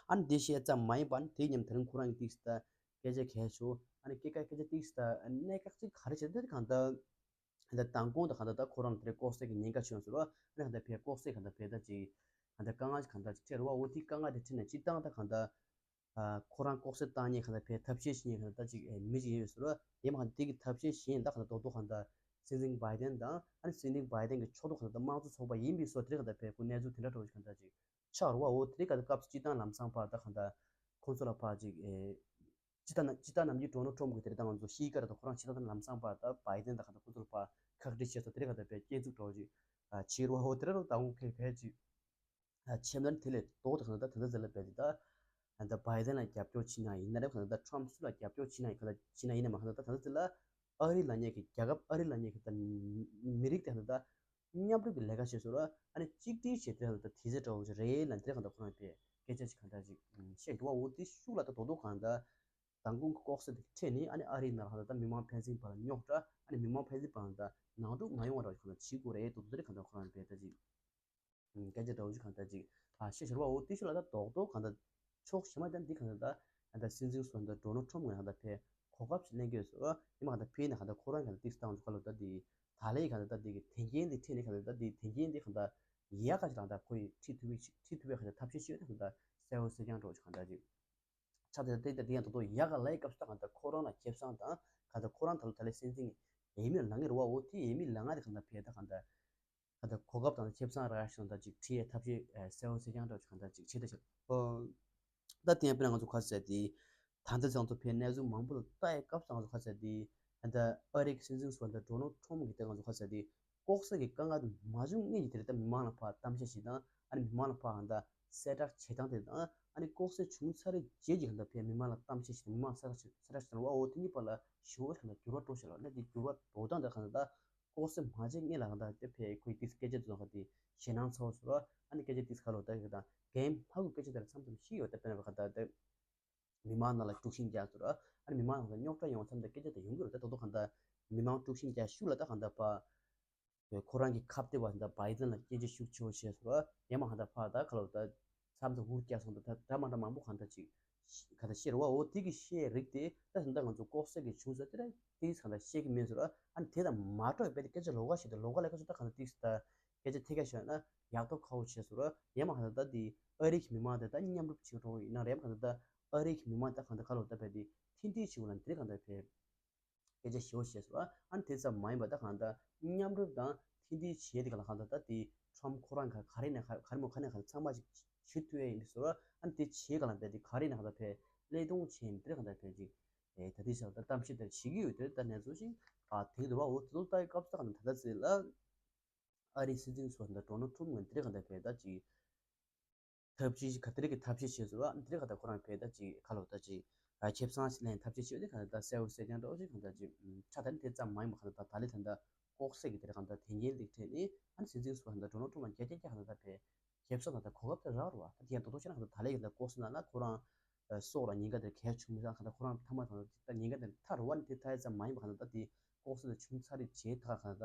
ཨ་ནི་དེ་བཤད་ཙམ་མ་ཡིན་པར་དེ་མཉམ་དེ་རིང་ཁོ་རང་གི་ཏིག་ཙམ་སྐད་ཆ་གལ་ཆེ་བོ་ཨ་ནི་སྐད་ཆ་སྐད་ཆ་ཏིག་ཙམ་གནད་འགག་ཅིག་ག་རེ་བྱས་ཏེ་གང་ལྟར་ད་མདང་དགོང་དང་གང་ལྟར་ད་ཁོ་རང་དེ་ལྐོག་གསོད་ཀྱི་ཉེན་ཁ་བྱུང་སོང་ར། ཨ་ནི་གང་ལྟར་བས་ལྐོག་གསོད་གང་ལྟར་བས་ད་ཅིག་གང་ལྟར་དཀའ་ངལ་གང་ལྟར་ཅིག་འཕྲད་ར་བ། འོ་དེ་དཀའ་ངལ་དེ་འཕྲད་ནས་སྤྱིར་བཏང་ད་གང་ལྟར་ཁོ་རང་ལྐོག་གསོད་བཏང་ཉེན་གང་ལྟར་བས་ཐབས་ཤེས་བྱེད་ཉེན་གང་ལྟར་ད་ཅིག་མི་ཅིག་ཡོད་སོང་ར། ཡིན་མ་གང་ལྟར་དེ་གི་ཐབས་ཤེས་གཞན་ད་གང་ལྟར་རྡོག་རྡོག་གང་ལྟར་སྲིད་འཛིན་བྷའི་ཏན་དང་ཨ་ནི་སྲིད་འཛིན་བྷའི་ཏན་གྱི་ཕྱོགས་གཏོགས་གང་ལྟར་ད་དམངས་གཙོ་ཚོགས་པ་ཡིན་པའི་སོ་དེ་གང་ལྟར་བས་ཁོ་གནས་ཚུལ་དེ་འདྲ་འདྲ་བོ་ཞིག་གང་ལྟར་ཅིག་ཆགས་རུ་བ། འོ་དེ་ག་དེ་སྐབས་སུ་སྤྱིར་བཏང་ལམ་སང་ཕར་ད་གང་ལྟར་ཁོང་ཚོ་ལ་ཕར་ཅིག་ཨེ་སྤྱིར་བཏང་ན་སྤྱིར་བཏང་ནམ་རྒྱུན་ཌོ་ནལ་ཊམ་གི་དེ་རིང་ད་ང་ཚོ་ཤི་ཀ་ར་ད་ཁོ་རང་སྤྱིར་བཏང་ལམ་སང་ཕར་ད་བྷའི་ཏན་ད་གང་ལྟར་ཁོང་ཚོ་ལ་ཕར་ཁག་དཀྲི་བྱས་སོ་དེ་རིང་ག་དེ་བས་སྐྱེལ་འཛུགས་འགྲོ་ཅིག་ཨ་བྱེད་རུ་བ། འོ་དེ་ར་རུ་ད་འོ་ཁེ་ཕལ་ཅིག་ཨ་ཆེམ་ལ་དེ་ལས་ལྡོག་ད་གང་ལྟར་ད་ད་ཟེར་ལ་བས་དེ་ད་ད་བྷའི་ཏན་ལ་རྒྱབ་སྐྱོར་བྱེད་ན་ཡིན་ན་རེད། གང་ལྟར་ད་ཊམ་སུ་ལ་རྒྱབ་སྐྱོར་བྱེད་ན་ཡིན་གང་ལྟར་བྱེད་ན་ཡིན་ན་མ་གང་ལྟར་ད་ད་ད་ཟེར་ལ་ཨ་རི་ལ་ཉེ་གི་རྒྱལ་ཁབ་ཨ་རི་ལ་ཉེ་གི་ད་མི་རིགས་དེ་གང་ལྟར་ད་མཉམ་རུབ་ཀྱི་ལས་ཀ་བྱས་སོང་ར། ཨ་ནི་གཅིག་སྒྲིལ་བྱས་དེ་ལ་ད་དེ་ཚེ་འདྲ་བོ་ཞིག་རེད་ལ་འདིར་གང་ལྟར་ཁོ་རང་པས་སྐད་ཆ་ཞིག་གང་ལྟར་ཞིག་བཤད་འདུག་བ། འོ་དེ་ཤུགས་ལ་ད་རྡོག་རྡོག་གང་ལྟར་མདང་དགོང་གི་ལྐོག་གསོད་དེ་འཕྲད་ནས་ཨ་ནི་ཨ་རིའི་ནང་ལ་གང་ལྟར་ད་མི་མང་ཕན་ཚུན་བར་ལ་རྙོག་དྲ་ཨ་ནི་མི་མང་ཕན་ཚུན་བར་ལ་ད་ནང་འཁྲུག་མ་ཡོང་བ་འདྲ་བོ་ཞིག་གང་ལྟར་བྱེད་དགོས་རེད་འདུག་དེ་གང་ལྟར་ཁོ་རང་པས་ད་ཅིག་སྐད་ཆ་འདྲ་བོ་ཞིག་གང་ལྟར་ཅིག་ཨ་བཤད་ཤར་བ། འོ་དེ་ཤུགས་ལ་ད་རྡོག་རྡོག་གང་ལྟར་ཕྱོགས་གཞན་མ་ད་འདི་གང་ལྟར་ད་ད་ལྟ་སྲིད་འཛིན་ཟུར་པ་ཌོ་ནལ་ཊམ་ངོས་ནས་གང་ལྟར་ཕར་གོ་སྐབས་ཤིག་ལེན་གྱི་ཡོད་ཟེར་བ། ཡིན་མ་གང་ལྟར་ཕར་ནས་གང་ལྟར་ཁོ་རང་གང་ལྟར་ཏིག་ཙམ་ཚོ་ཁ་ལོ་ད་འདི་ད་ལས་གང་ལྟར་ད་འདི་གི་དོན་རྐྱེན་འདི་འཕྲད་ནས་གང་ལྟར་ད་འདི་དོན་རྐྱེན་འདི་གང་ལྟར་ཡག་ག་ཞིག་རང་ད་ཁོ་ཡི་ཁྲིད་ཐུབ་པའི་ཁྲིད་ཐུབ་པའི་གང་ལྟར་ཐབས་ཤེས་ཤིག་ཡོད་ད་གང་ལྟར་གསལ་བོ་གསལ་རྐྱང་འགྲོ་ཞིག་གང་ལྟར་ཅིག་ཆགས་ཏེ་ད་འདི་ད་འདི་ཡང་ད་དུང་ཡག་ག་ལས་སྐབས་སུ་ད་གང་ལྟར་ཁོ་རང་ལ་ཁེ་བཟང་དང་གང་ལྟར་ཁོ་རང་ད་ལོ་ད་ལས་སྲིད་འཛིན་གྱི་ཡས་མས་ལངས་ཀྱི་རེད་བ། འོ་དེ་ཡས་མས་ལངས་ང་དེ་གང་ལྟར་ཕར་ད་གང་ལྟར། གང་ལྟར་གོ་སྐབས་དང་ཁེ་བཟང་རག་ཞིང་ད་ཅིག་ཁྲིད་ཡས་ཐབས་ཤེས་གསལ་བོ་གསལ་རྐྱང་འདྲ་ཅིག་གང་ལྟར་ཅིག་བྱེད་ད་ཤག་ཨོ། ད་དེ་ཡང་དཔེར་ན་ང་ཚོ་ག་ཟེར་དེ། ད་ལྟ་ཚང་ཚོ་ཕར་གནས་ཚུལ་མང་པོ་ལ་ལྟ་ཡས་སྐབས་སུ་ང་ཚོ་ག་ཟེར་དེ། གང་ལྟར་ཨ་རི་གི་སྲིད་འཛིན་ཟུར་པ་ཌོ་ནལ་ཊམ་གྱིས་ད་ང་ཚོ་ག་ཟེར་དེ། ལྐོག་ཟ་གི་དཀའ་ངལ་དེ་མ་བྱུང་སྔོན་གྱི་དེ་རེད་ད་མི་མང་ལ་ཕར་གཏམ་བཤད་བྱེད་སྟངས་ཨ་ནི་མི་མང་ལ་ཕར་གང་ལྟར་གསལ་བསྒྲགས་བྱེད་སྟངས་དེ་དང་ཨ་ནི་ལྐོག་ཟ་བྱུང་ཚར་རྗེས་ཀྱི་གང་ལྟར་ཕར་མི་མང་ལ་གཏམ་བཤད་བྱེད་སྟངས་མི་མང་ལ་གསལ་བསྒྲགས་བྱེད་སྟངས་བ་འོ་དེ་གཉིས་བར་ལ་ཞེ་པོ་གང་ལྟར་འགྱུར་བ་འགྲོ་བཞིན་ལ་ཨ་ནི་དེ་འགྱུར་བ་འགྲོ་སྟངས་དེ་གང་ལྟར། ལྐོག་ཟ་མ་བྱས་སྔོན་ལ་གང་ལྟར་དེ་ཕར་ཁོའི་ཏིག་སྐད་ཆ་དེ་ཚོ་ག་དེ་ཞེད་སྣང་ཚ་བོ་བཟོ་ར། ཨ་ནི་སྐད་ཆ་ཏིག་ག་ལོ་ད་གི་དང་རྒན་ཕ་གུ་སྐད་ཆ་དེ་ལ་མཚམས་མཚམས་ཤི་ཡོད་ད་དཔེར་ན་གང་ལྟར་མི་མང་ནང་ལ་དཀྲུག་ཤིང་རྒྱག་བཟོ་ར། ཨ་ནི་མི་མང་ནང་ལ་རྙོག་དྲ་ཡོང་མཚམས་ད་སྐད་ཆ་དེ་ཡོང་གི་རེད་ད་རྡོག་རྡོག་གང་ལྟར་མི་མང་དཀྲུག་ཤིང་རྒྱག་ཤུགས་ལ་ད་གང་ལྟར་ཕར་ཁོ་རང་གི་ཁ་གཏད་པ་ད་བྷའི་ཏན་ལ་སྐད་ཆ་ཤུགས་ཆེ་བོ་བཤད་བཟོ་ར། ཡང་མ་གང་ལྟར་ཕར་ད་ག་ལོ་ད། མཚམས་དང་འུར་རྒྱག་སོང་དང་ད་འདྲ་མ་འདྲ་མང་པོ་གང་འདྲ་ཅིག་ག་ད་བཤད་རེད་བ། འོ་དེ་གི་བཤད་རིགས་དེ་ད་ད་ལྟ་ང་ཚོ་ལྐོག་ཟ་གི་བྱུང་ས་དེ་ར་དེ་གང་འདྲ་བཤད་ཀྱི་མེད་ཟེར་བ། ཨ་ནི་དེ་དང་མ་འགྲོ་བའི་དཔེ་དེ་སྐད་ཆ་ལོགས་ཀ་བཤད་དེ་ལོགས་ཀ་ལས་ཀ་ཚོ་ད་གང་འདྲ་ཏིག་ད་སྐད་ཆ་ཐད་ཀ་བཤད་ན་ཡག་ཐོག་ཁ་བོ་བྱས་ཟེར་བ། ཡང་མ་གང་འདྲ་ད་དེ་ཨ་རི་གི་མི་མང་དེ་ད་མཉམ་རུབ་བྱེད་འགྲོ་ཡིན་ན་རེད། ཡང་མ་གང་འདྲ་ད་ཨ་རི་གི་མི་མང་ད་གང་འདྲ་ག་ལོ་ད་བས་དེ་མཐུན་སྒྲིལ་བྱེད་དགོས་ན་དེ་གང་འདྲ་བས། སྐད་ཆ་ཞེ་པོ་བཤད་སོང་། ཨ་ནི་དེ་ཙམ་མ་ཡིན་པ་ད་གང་ལྟར་མཉམ་རུབ་དང་མཐུན་སྒྲིལ་བྱས་དེ་ག་ལ་གང་ལྟར་ད་དེ་ ཁྲོམ་ཁོ་རང་ག་ག་རེ་ནས་ག་ག་རེ་མོ་ག་ནས་ག་རེ་ཚང་མ་ཅིག་བྱེད་ཐུབ་ཡ་ཡིན་པའི་བཟོ་འདྲ། ཨ་ནི་དེ་བྱེད་ག་ལ་བས་དེ་ག་རེ་ནས་ག་ད་ཕེ་ཀླད་སྟོང་ཆེན་དེ་ག་ད་ཕེ་ཅིག་ཨེ་ད་དེ་ཤག་ད་གཏམ་བཤད་དེ་བྱེད་ཀྱི་ཡོད་དེ་ད་གནས་ཚུལ་ཞིག་ཨ་དེ་ག་དུ་བ་འོ་དེ་ཚོ་ལྟ་ཡི་སྐབས་ད་ག་ད་ད་ད་ཟེར་ལ། ཨ་རིའི་སྲིད་འཛིན་ཟུར་པ་ཌོ་ནལ་ཊམ་ངོས་དེ་རིང་ག་ད་ཕེ་ད་ཅིག་ཐབས་ཇུས་ག་དེ་རིགས་ཀྱི་ཐབས་ཤེས་བྱས་ཟུར་པ་དེ་རིགས་ག་ད་ཁོ་རང་ཕེ་ད་ཅིག་ག་ལོ་ད་ཅིག་ཨ་ཁེ་བཟང་ཞིག་ལེན་ཐབས་ཤེས་བྱས་དེ་ག་ད་གསལ་བོ་གསལ་རྐྱང་འདྲ་བོ་ཞིག་ག་ད་ཅིག་ཆ་ད་ནི་དེ་ཙམ་མ་ཡིན་པ་ག་ད་ད་ད་ལི་ད་ད་ལྐོག་གསོད་ཀྱི་དེ་རིགས་ག་ད་དེ་ཉིན་ལེགས་ཁྲེལ་ནི་ཨ་ནི་སྲིད་འཛིན་ཟུར་པ་ད་ཌོ་ནལ་ཊམ་ལ་རྒྱ་རྒྱ་རྒྱ་ག་ད་ད་ཕེ་ཁེ་བཟང་ད་ད་གོ་སྐབས་དེ་རག་རུ་བ་ད་དེ་ཡང་ཏོག་ཏོག་ཤེས་ན་ག་ད་ད་ལི་ག་ད་ལྐོག་གསོད་ན་ན་ཁོ་རང་སྲོག་ལ་ཉེན་ཁ་དེ་གལ་ཆུང་མི་ས་ག་ད་ཁོ་རང་ཐ་མ་ད་ད་ཉེན་ཁ་དེ་ཐར་རུ་བ་ནི་དེ་ཐ་ཡ་ཙམ་མ་ཡིན་པ་ག་ད་ད་དེ་ལྐོག་གསོད་དེ་བྱུང་ཚར་རེད་བྱས་ད་ག་ད་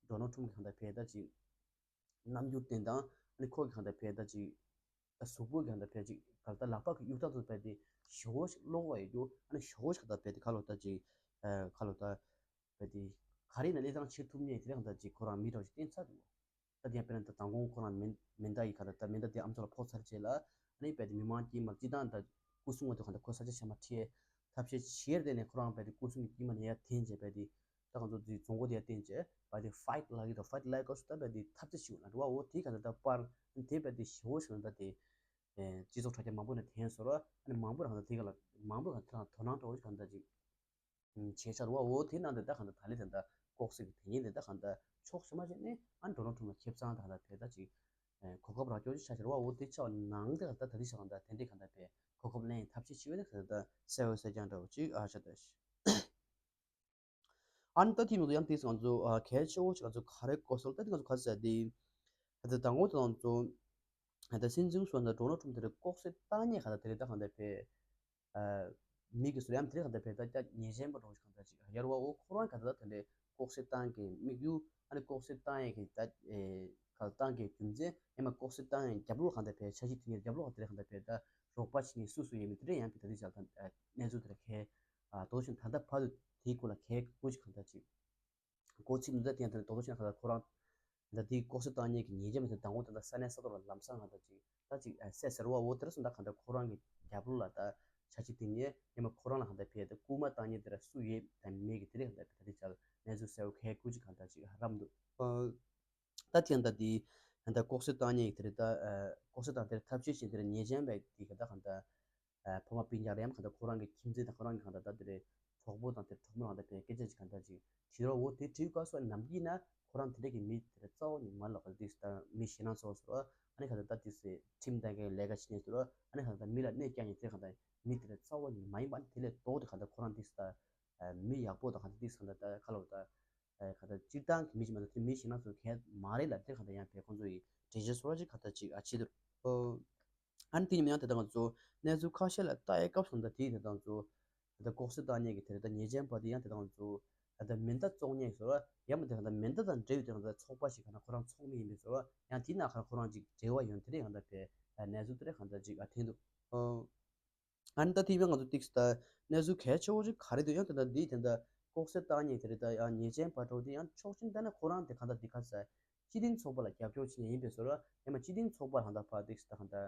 ཌོ་ནལ་ཊམ་གི་ག་ད་ཕེ་ད་ཅིག་རྣམ་འགྱུར་བསྟན་སྟངས། ཨ་ནི་ཁོ་གི་གང་ལྟར་ཕེ་ད་ཅིག་ད་གཟུགས་པོ་གི་གང་ལྟར་ཕེ་ཅིག་ག་ལ་ད་ལག་པ་གི་གཡུག་སྟངས་ཚོ་ཕེ་དེ་ཞོ་ཞིག་ལོག་པ་ཡོད་རྒྱུ། ཨ་ནི་ཞོ་ཞིག་ག་ལྟར་ཕེ་དེ་ག་ལོ་ད་ཅིག་ཨ་ག་ལོ་ད་ཕེ་དེ་ག་རེ་ན་ལས་སྟངས་བྱེད་ཐུབ་ཉེ་དེ་རེད། གང་ལྟར་ཅིག་ཁོ་རང་མི་འདྲ་བ་ཞིག་བསྟན་ཚར་འདུག་ད་དེ་ཡང་དཔེར་ན་ད་མདང་དགོང་ཁོ་རང་མེ་མེ་མདའ་ཡི་ག་ལ་ད་མེ་མདའ་དེ་ཨམ་ཅོག་ལ་ཕོག་ཚར་རྗེས་ལ་ཨ་ནི་ཕེ་དེ་མི་མང་དཀྱིལ་མ་སྤྱི་བཏང་ད་སྐུ་སྲུང་བ་དེ་གང་ལྟར་ཁོ་ས་ཆ་ཆ་མ་ཁྲིད་ཐབས་ཤེས་བྱེད་དེ་ནས་ཁོ་རང་ཕེ་དེ་སྐུ་སྲུང་གི་དཀྱིལ་མ་ནས་ཡར་འཐེན་བྱས་ཕེ་དེ་ད་གང་ཚོ་དེ་རྫོང་སྒོ་དེ་ཡར་བསྟན་བྱས་ཕེ་དེ་ཕའིཊ་ལབ་ཀྱི་འདུག་ཕའིཊ་ལབ་སྐབས་སུ་ད་ཕེ་དེ་ཐབས་ཚད་ཞིག་ལ་འགྲོ་བ་འོ་དེ་ག་ད་ད་པར་དེ་ཕེ་དེ་ཞེ་བོ་ཞིག་ལ་ད་དེ་སྤྱི་ཚོགས་དྲ་རྒྱ་མང་པོ་ནས་འཐེན་སོང་ར། ཨ་ནི་མང་པོ་རང་ད་དེ་ག་ལ་མང་པོ་ག་ད་དོ་སྣང་འགྲོ་བ་ཞིག་ག་ད་ཅིག་བྱས་ཚར་བ་འོ་དེ་ནང་དེ་ད་ག་ད་ད་ལི་དེ་ད་ལྐོག་གསོད་ཀྱི་དེ་ཉིད་དེ་ད་ག་ད་ཕྱོགས་ཞུ་མ་བྱས་ནས་ཨ་ནི་ཌོ་ནལ་ཊམ་ལ་ཁེ་བཟང་ད་ག་ད་ཕེ་ད་ཅིག་གོ་སྐབས་རག་སྐྱོར་ཅིག་ཆགས་ཤར་བ་འོ་དེ་ཆགས་ནང་དེ་ག་ད་ད་དེ་ཆགས་ག་ད་དེ་འདྲའི་ག་ད་ཕེ་གོ་སྐབས་ལེན་ཐབས་ཤེས་བྱེད་པ་དེ་ག་ད་གསལ་བོ་གསལ་རྐྱང་འདྲ་བོ་ཅིག་ཨ་ཆགས་ད་ཤི། ཨ་ནི་ད་དེ་མི་ཚོ་ཡང་དེ་ང་ཚོ་གལ་ཆེ་བོ་ཞིག་ང་ཚོ་ག་རེ་གོ་སོང་ད་དེ་ང་ཚོ་ག་ཚོད་དེ་ད་ལྟ་ང་ཚོ་ད་སྲིད་འཛིན་ཟུར་པ་ཌོ་ནལ་ཊམ་དེ་རེད་ལྐོག་གསོད་བཏང་ཉེ་ག་ད་དེ་རེད་ད་ག་ད་ཕེ། མི་གི་ཟུར་ཡང་དེ་རེད་ག་ད་ཕེ་ད་ཀྱ་ཉེས་ཅན་པ་འགྲོ་ཞིག་ག་ད་ཅིག་ཡར་བ་འོ་ཁོ་རང་ག་ད་དེ་འདྲའི་ལྐོག་གསོད་བཏང་གི་དམིགས་ཡུལ་ཨ་ནི་ལྐོག་གསོད་བཏང་ཡེ་གི་ད་ག་བཏང་གི་རྒྱུ་མཚན་ཡང་མ་ལྐོག་གསོད་བཏང་ཡེ་རྒྱབ་ལོགས་ག་ད་ཕེ་འཆར་གཞི་དེ་ཉིད་རྒྱབ་ལོགས་ག་དེ་རེད་ག་ད་ཕེ་ད་རོགས་པ་བྱེད་མཁན་སུ་སུ་ཡོད་མེད་དེ་འདྲ་ཡང་གི་ད་དེ་ཅག་ད་གནས་ཚུལ་དེ་རེད་གལ། ཨ་ཏོ་ཤིན་ད་ལྟ་བར་དུ་དེའི་སྐོར་ལ་གལ་དགོས་ཅིག་གང་ལྟར་ཅིག་གོ་ཚིག་མི་འདྲ་དེ་ཡང་ད་ལྟ་ཏོ་ཤིན་ཁ་ལ་ཁོ་རང་ད་དེའི་ལྐོག་གསོད་བཏང་ཉེ་གི་ཉེས་ཅན་མི་ཚོ་དང་པོ་ད་ལྟ་ས་གནས་ས་ཐོག་ལ་ལམ་སང་གང་ལྟར་ཅིག་ད་ཅིག་ཨ་སད་ཟེར་བ་འོ་དེར་སོང་ད་གང་ལྟར་ཁོ་རང་གི་རྒྱབ་ལོགས་ལ་ད་ཆ་ཅིག་དེ་ཉེ་ཉེ་མ་ཁོ་རང་ལ་གང་ལྟར་ཕེ་ད་རྐུ་མ་བཏང་ཉེ་དེ་ར་སུ་ཡོད་ད་མེད་གི་དེ་རེད་གང་ལྟར་ཕེ་ད་དེ་ཅག་གནས་ཚུལ་གསལ་བོ་གལ་དགོས་ཅིག་གང་ལྟར་ཅིག་རམ་འདུག་ད་ཐེངས་ད་འདི་ད་ལྐོག་གསོད་བཏང་ཉེ་དེ་རེད་ད་ལྐོག་གསོད་བཏང་དེར་ཐབས་ཤེས་བྱེད་དེར་ཉེས་ཅན་པའི་དེ་ག་ད་གང་ལྟར་ཕ་མ་སྤུན་ཀྱག་རེད་ཡང་གང་ལྟར་ཁོ་རང་གི་ཁྱིམ་མཚེས་དང་ཁོ་རང་གི་གང་ལྟར་ད་དེ་རེད་གྲོགས་པོ་དང་དེ་གྲོགས་མོ་གང་ལྟར་བའི་སྐད་ཆ་ཅིག་གང་ལྟར་ཅིག་དྲིས་རོགས་འོ་དེ་དྲིས་སྐབས་སུ་ནམ་རྒྱུན་ན་ཁོ་རང་དེ་འདྲ་གི་མི་དེ་རེད་རྩ་བ་ནས་མ་ལོག་ག་ཏིས་ད་མི་ཞེ་ན་ཚོགས་སུ་རོ་ཨ་ནི་གང་ལྟར་ད་ཏིས་ཁྲིམས་དང་གི་ལས་ཀ་བྱེད་ཉེ་སུ་རོ་ཨ་ནི་གང་ལྟར་མི་ལ་གནོད་སྐྱེལ་ཉེ་དེ་གང་ལྟར་མི་དེ་རེད་རྩ་བ་ནས་མ་ཡིན་པ་ཨ་ནི་དེ་ལས་ལྡོག་དེ་གང་ལྟར་ཁོ་རང་ཏིས་ད་མི་ཡག་པོ་དང་གང་ལྟར་ཏིས་གང་ལྟར་ད་ཁ་ལོ་ད། ཨ་ག་ད་སྤྱིར་བཏང་གི་མི་ཞིག་མ་གཏོགས་དེ་མི་ཞིག་ན་ཚོ་གལ་མ་རེད་ལབ་དེ་ག་ད་ཡང་བས་ཁོང་ཚོ་ཡི་འགྲེལ་བཤད་སོགས་ཅིག་ག་ད་ཅིག་ཨ་ཆེད་དུ། ཨ་ནི་དེ་ཉིན་ཡང་དེ་དང་ང་ཚོ་གནས་ཚུལ་ཁ་ཤས་ལ་ལྟ་ཡའི་སྐབས་སུ་ད་དེ་དེ་དང་ཚོ་ད་ལྐོག་གསོད་བཏང་ཉེ་གི་དེ་རེད་ད་ཉེས་ཅན་པ་དེ་ཡང་དེ་དང་ཚོ་ད་མེ་མདའ་བཙོང་ཉེ་སོ་ཡང་མ་དེ་ག་ད་མེ་མདའ་དང་འབྲེལ་བའི་དེ་ག་ད་ཚོགས་པ་ཞིག་ག་ན་ཁོ་རང་ཚོགས་མི་ཡིན་པའི་སོ་ཡང་དེ་ན་ཁ་ཁོ་རང་ཅིག་འབྲེལ་བ་ཡོད་དེ་རེད་ག་ད་བས་གནས་ཚུལ་དེ་རེད་ག་ད་ཅིག་ཨ་ཐེན་འདུག་ཨ་ནི་ད་དེ་བས་ང་ཚོ་ཏིག་ས་ད་གནས་ཚུལ་གལ་ཆེ་བོ་ཅིག་ག་རེ་འདུག་ཡང་དེ་འདྲ་འདི་དེ་འདྲ་ལྐོག་གསོད་བཏང་ཉེ་དེ་རེད་ད་ཡང་ཉེས་ཅན་བར་འགྲོ་དེ་ཡང་ཕྱོགས་གཅིག་ད་ན་ཁོ་རང་དེ་ག་འདྲ་འདི་ག་ས་སྤྱི་མཐུན་ཚོགས་པ་ལ་རྒྱབ་སྐྱོར་བྱེད་ཡིན་པའི་བཟོ་ར་ཡང་མ་སྤྱི་མཐུན་ཚོགས་པ་ལ་ད་ཕ་ཏིག་ས་ད་ག་འདྲ་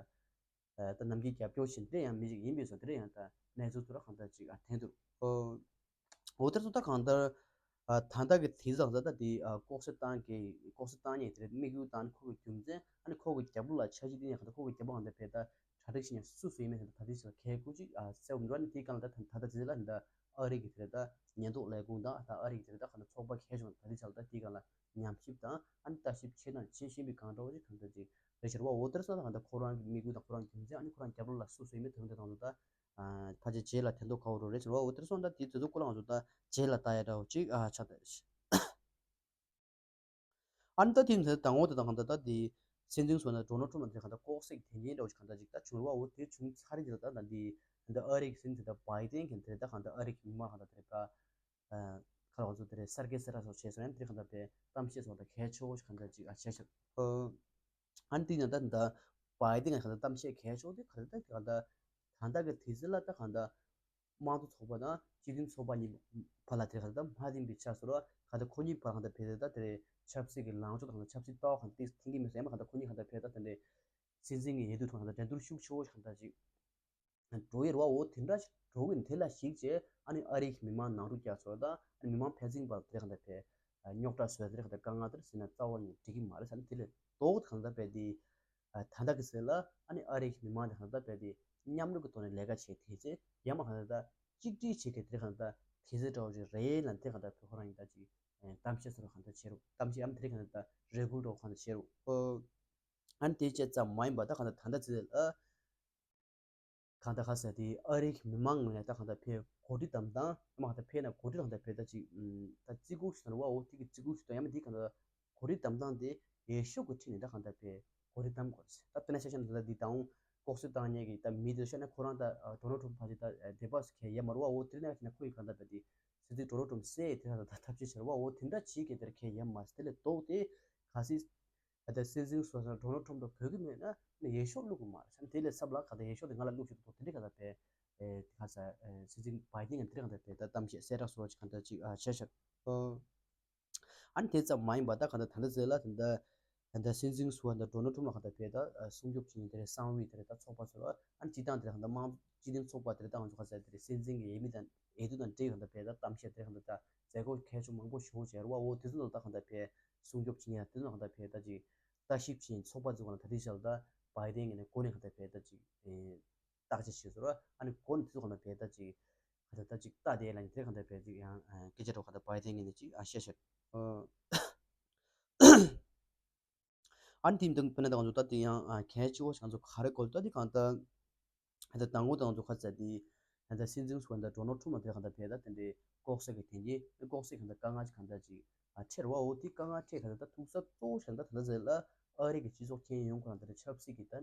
ད་ནམ་རྒྱུན་རྒྱབ་སྐྱོར་བྱེད་དེ་ཡང་མི་ཞིག་ཡིན་པའི་བཟོ་དེ་རེད་ཡང་ད་གནས་ཚུལ་དུ་ར་ག་འདྲ་ཅིག་ཨ་ཐེན་འདུག་འོ་དེར་ཚོ་ད་གང་ལྟར་ཨ་ད་ལྟ་གི་དེ་ཙང་ད་ལྟ་དེ་ཨ་ལྐོག་གསོད་བཏང་གི་ལྐོག་གསོད་བཏང་ཉེ་དེ་རེད་དམིགས་ཡུལ་དང་ཁོ་གི་རྒྱུ་མཚན་ཨ་ནི་ཁོ་གི་རྒྱབ་ལོགས་ལ་འཆར་གཞི་དེ་ཉེ་ག་ད་ཁོ་གི་རྒྱབ་ལོགས་གང་ལྟར་ཕེ་ད་གྲ་སྒྲིག་བྱེད་མཁན་སུ་སུ་ཡིན་མིན་དེ་ད་དེ་ཚོ་གལ་དགོས་ཅིག་ཨ་གསལ་བོ་འགྲོ་ནི་དེའི་སྒང་ལ་ད་ད་ད་དེ་ལ་ད་ཨ་རི་གི་དེ་ད་ཉེན་རྟོག་ལས་ཁུངས་དང་ད་ཨ་རི་གི་དེ་ད་ག་ད་ཚོགས་པ་གལ་ཆུང་ད་དེ་ཚོ་ལ་ད་དེའི་སྒང་ལ་ཉམས་ཞིབ་དང་ཨ་ནི་ལྟ་ཞིབ་བྱེད་དང་བྱེད་བཞིན་པའི་སྒང་འདྲ་བོ་ཅིག་གང་ད་ཅིག་རེད་ཤར་བ་འོ་དེར་སོང་ད་གང་ད་ཁོ་རང་གི་དམིགས་ཡུལ་དང་ཁོ་རང་རྒྱུ་མཚན་ཨ་ནི་ཁོ་རང་རྒྱབ་ལོགས་ལ་སུ་སུ་ཡིན་མིན་དེ་ཚོ་དང་ད་ཨ་ཕལ་ཆེར་རྗེས་ལ་ཐེན་ཐོག་ག་བོ་རོ་རེད་ཤར་བ་འོ་དེར་སོང་ད་དེ་དེ་ཚོ་སྐོར་ལ་ང་ཚོ་ད་རྗེས་ལ་ལྟ་ཡ་འདྲ་བོ་ཅིག་ཨ་ཆགས་ད། ཨ་ནི་ད་དེ་ནི་དང་པོ་དེ་དང་གང་ལྟར་ད་དེ་སྲིད་འཛིན་སོགས་ནས་ཌོ་ནལ་ཊམ་ལ་དེ་གང་ལྟར་ལྐོག་གསོད་དེ་ཉིད་འདྲ་བོ་ཞིག་གང་ལྟར་ཅིག་ད་བྱུང་རུང་བ་འོ་དེ་བྱུང་ཚར་རེད་ཅིག་ལ་ད་ད་འདི་ད་ཨ་རི་གི་སྲིད་འཛིན་དེ་ད་བྷའི་ཏིན་གྱི་དེ་ད་གང་ལྟར་ཨ་རི་གི་མི་མང་གང་ལྟར་དེ་ད་ཁ་ལ་ང་ཚོ་དེ་རེད་གསར་སྐལ་གསར་ར་སོགས་བྱས་སོང་ཡང་དེ་གང་ལྟར་པའི་གཏམ་བཤད་སོགས་ད་གལ་ཆེ་བོ་ཞིག་གང་ལྟར་ཅིག་ཨ་བྱས་ཤག་ཨ་ནི་དེ་ཡང་ད་ད་བྷའི་ཏིན་གྱི་གང་ལྟར་གཏམ་བཤད་གལ་ཆེ་བོ་དེ་གང་ལྟར་ད་གང་ལྟར་ད་ལྟ་གི་དུས་ཚོད་ལ་ད་གང་ལྟར། དམངས་གཙོ་ཚོགས་པ་དང་སྤྱི་མཐུན་ཚོགས་པ་གཉིས་བར་ལ་དེ་ག་ད་མ་མཐུན་པའི་ཆ་སོ་ར་ག་ད་ཁོ་གཉིས་བར་ག་ད་ཕེ་ད་དེ་རེད་ཆབ་སྲིད་ཀྱི་ལངས་ཕྱོགས་དང་ཆབ་སྲིད་ལྟ་བ་གང་ཏིག་མཐུན་གྱི་མི་སེམས་ག་ད་ཁོ་གཉིས་ག་ད་ཕེ་ད་དེ་རེད་སྲིད་འཛིན་གྱི་ཡེ་དུ་ཐོག་ག་ད་འགྲན་བསྡུར་ཤུགས་ཆེ་བོ་ག་ད་ཅིག་འགྲོ་གི་རེད་བ། འོ་དེ་འདྲ་ཞིག་འགྲོ་གི་ཡིན་དེ་ལ་གཞིགས་བྱས་ཨ་ནི་ཨ་རིའི་མི་མང་ནང་འཁྲུག་རྒྱག་ཚོ་ད་ཨ་ནི་མི་མང་ཕན་ཚུན་བར་དེ་ག་ད་ཕེ་རྙོག་དྲ་བཟོས་དེ་ག་ད་དཀའ་ངལ་དེར་ཟིན་ན་རྩ་བ་ནས་འགྲིག་གི་མ་རེད་ས་ནི་དེ་ལས་ ཏོག་ཙམ་གང་ལྟར་བས་དེ་ད་ལྟ་གི་ཟེར་ལ་ཨ་ནི་ཨ་རི་གི་མི་མང་དེ་གང་ལྟར་བས་དེ་མཉམ་རུབ་ཀྱི་ཐོག་ནས་ལས་ཀ་བྱེད་དེ་ཚེ་ཡང་མ་གང་ལྟར་གཅིག་སྒྲིལ་བྱེད་མཁན་དེ་གང་ལྟར་དེ་ཚེ་འདྲ་བོ་ཅིག་རེད་ལ་དེ་གང་ལྟར་བོད་ཁོ་རང་ཡིན་ད་ཅིག་གཏམ་བཤད་ཟེར་བ་གང་ལྟར་བྱེད་རུང་གཏམ་བཤད་ཨམ་དེ་གང་ལྟར་རེ་སྐུལ་འདྲ་བོ་གང་ལྟར་བྱེད་རུང་ཨ་ནི་དེ་བྱས་ཙམ་མ་ཡིན་པ་ད་གང་ལྟར་ད་ལྟ་ཚེ་ལ། གང་ལྟར་ཁ་ཟེར་དེ་ཨ་རིའི་མི་མང་ངོས་ནས་ད་གང་ལྟར་ཕའི་གོ་སྒྲིག་དམ་དང་ཡང་མ་གང་ལྟར་ཕའི་ན་གོ་སྒྲིག་གང་ལྟར་ཕའི་ད་ཅིག་ད་བརྩི་བཀུར་ཞུ་དང་བ་འོ་དེ་གི་བརྩི་བཀུར་ཞུ་དང་ཡང་མ་དེ་གང་ལྟར་གོ་སྒྲིག་དམ་དང་དེ་འོས་ཤོག་གི་ཁྲིད་ནས་ད་གང་ལྟར་ཕའི་གོ་སྒྲིག་དམ་དགོས་ཟེར། ད་དཔེར་ན་ཆ་བཞག་ན་ད་འདི་དང་ལྐོག་གསོད་བཏང་མཁན་གྱི་ད་མི་དེ་ཤ་ན་ཁོ་རང་ད་ཌོ་ནལ་ཊམ་ཕ་ཅི་ད་དེ་བ་སུ་ཁེ་ཡ་མ་རུ་བ་འོ་དེ་ན་ཁྱེད་ན་ཁོ་ཡི་གང་ལྟར་ཕའི་དེ་སྲིད་འཛིན་ཌོ་ནལ་ཊམ་སེ་དེ་ད་ཐབས་ཤེས་བྱ་རུ་བ་འོ་དེ་འདྲ་བྱེད་མཁན་དེར་ཁེ་ཡ་མ་སི་དེ་ལས་ལྡོག་སྟེ་ག་སྲིད། ད་ལྟ་སྲིད་འཛིན་སོ་སོ་ཌོ་ནལ་ཊམ་ཕ་བོད་ཀྱི་མེད་ན་ནི་འོས་ཤོག་བླུག་གི་མ་རེད་བསམ། དེ་ལས་སབ་ལ་ག་ད་འོས་ཤོག་དེ་ང་ལ་བླུག་ཤོག་དེ་དེ་འདྲ་ག་ད་བས་དེ་ག་ས་སྲིད་འཛིན་བྷའི་ཌེན་ཡང་དེ་འདྲ་ག་ད་བས་ད་གཏམ་བཤད་གསལ་བསྒྲགས་སོགས་ཀྱི་ག་ད་ཅིག་བྱས་ཤག་ཨ་ནི་དེ་ཙམ་མ་ཡིན་པ་ད་ག་ད་ད་ལྟ་ཟེར་ལ་ད་ལྟ་ད་ལྟ་སྲིད་འཛིན་སུ་བ་ད་ཌོ་ནལ་ཊམ་ཕ་ག་ད་བས་ད་སྲུང་སྐྱོབ་བྱེད་མཁན་དེ་རེད་གསང་བའི་དེ་རེད་ད་ཚོགས་པ་ཚོ་ལ་ཨ་ནི་སྤྱི་བཏང་དེ་རེད་ག་ད་དམངས་སྤྱི་མཐུན་ཚོགས་པ་དེ་རེད་ད་ང་ཚོ་ག་ས་དེ་རེད་སྲིད་འཛིན་གྱི་འོས་མི་དང་འོས་བསྡུ་དང་འབྲེལ་ག་ད་བས་ད་གཏམ་བཤད་དེ་རེད་ག་ད་ད་མཛད་སྒོ་གལ་ཆེ་མང་པོ་ཞུ་བྱས་རེད་བ་འོ་དེ་ཚོ་ལ་ད་ག་ད་བས། སྲུང་སྐྱོབ་བྱེད་མཁན་དེ་ཚོ་གང་ལྟར་བས་ད་ཅིག་ལྟ་ཞིབ་བྱེད་ཚོགས་པ་ཚོ་གང་ལྟར་ད་ལྟའི་ཆར་ད་བྷའི་ཌེན་གྱི་ནས་འགོ་ནས་གང་ལྟར་བས་ད་ཅིག་བརྟག་དཔྱད་བྱེད་ཟེར་བ་ཨ་ནི་འགོ་ནས་དེ་ཚོ་གང་ལྟར་བས་ད་ཅིག་གང་ལྟར་ད་ཅིག་ལྟ་དེ་ལ་ནི་དེ་གང་ལྟར་བས་ཅིག་ཡང་སྐད་ཆ་འགྲོ་གང་ལྟར་བྷའི་ཌེན་གྱི་ནས་ཅིག་ཨ་བཤད་བཤད། ཨ་ནི་དེ་མི་འདུག་དཔེར་ན་ད་ང་ཚོ་ད་དེ་ཡང་གལ་ཆེ་བོ་ཞིག་ང་ཚོ་ག་རེ་གོ་ད་དེ་གང་ལྟར། ད་ལྟ་དང་པོ་དང་ཚོ་ཁ་ཚ་དེ། ད་ལྟ་སྲིད་འཛིན་ཚོ་ད་ཌོ་ནལ་ཊམ་ཕ་དེ་གང་ལྟར་བས་ད་དེ་འདྲའི་ལྐོག་ཟ་གི་དེ་འདྲའི་ལྐོག་ཟ་གང་ལྟར་དཀའ་ངལ་གང་ལྟར་ཅིག་ཨ་འཕྲད་རེད་བ་འོ་དེ་དཀའ་ངལ་འཕྲད་གང་ལྟར་ད་ཐུག་ས་གཙོ་བོ་ཞིག་ད་ད་ལྟ་ཟེར་ལ་ཨ་རི་གི་སྤྱི་ཚོགས་ཁྱོན་ཡོངས་ཁོ་རང་ད་ལྟ་ཆབ་སྲིད་ཀྱི་ད་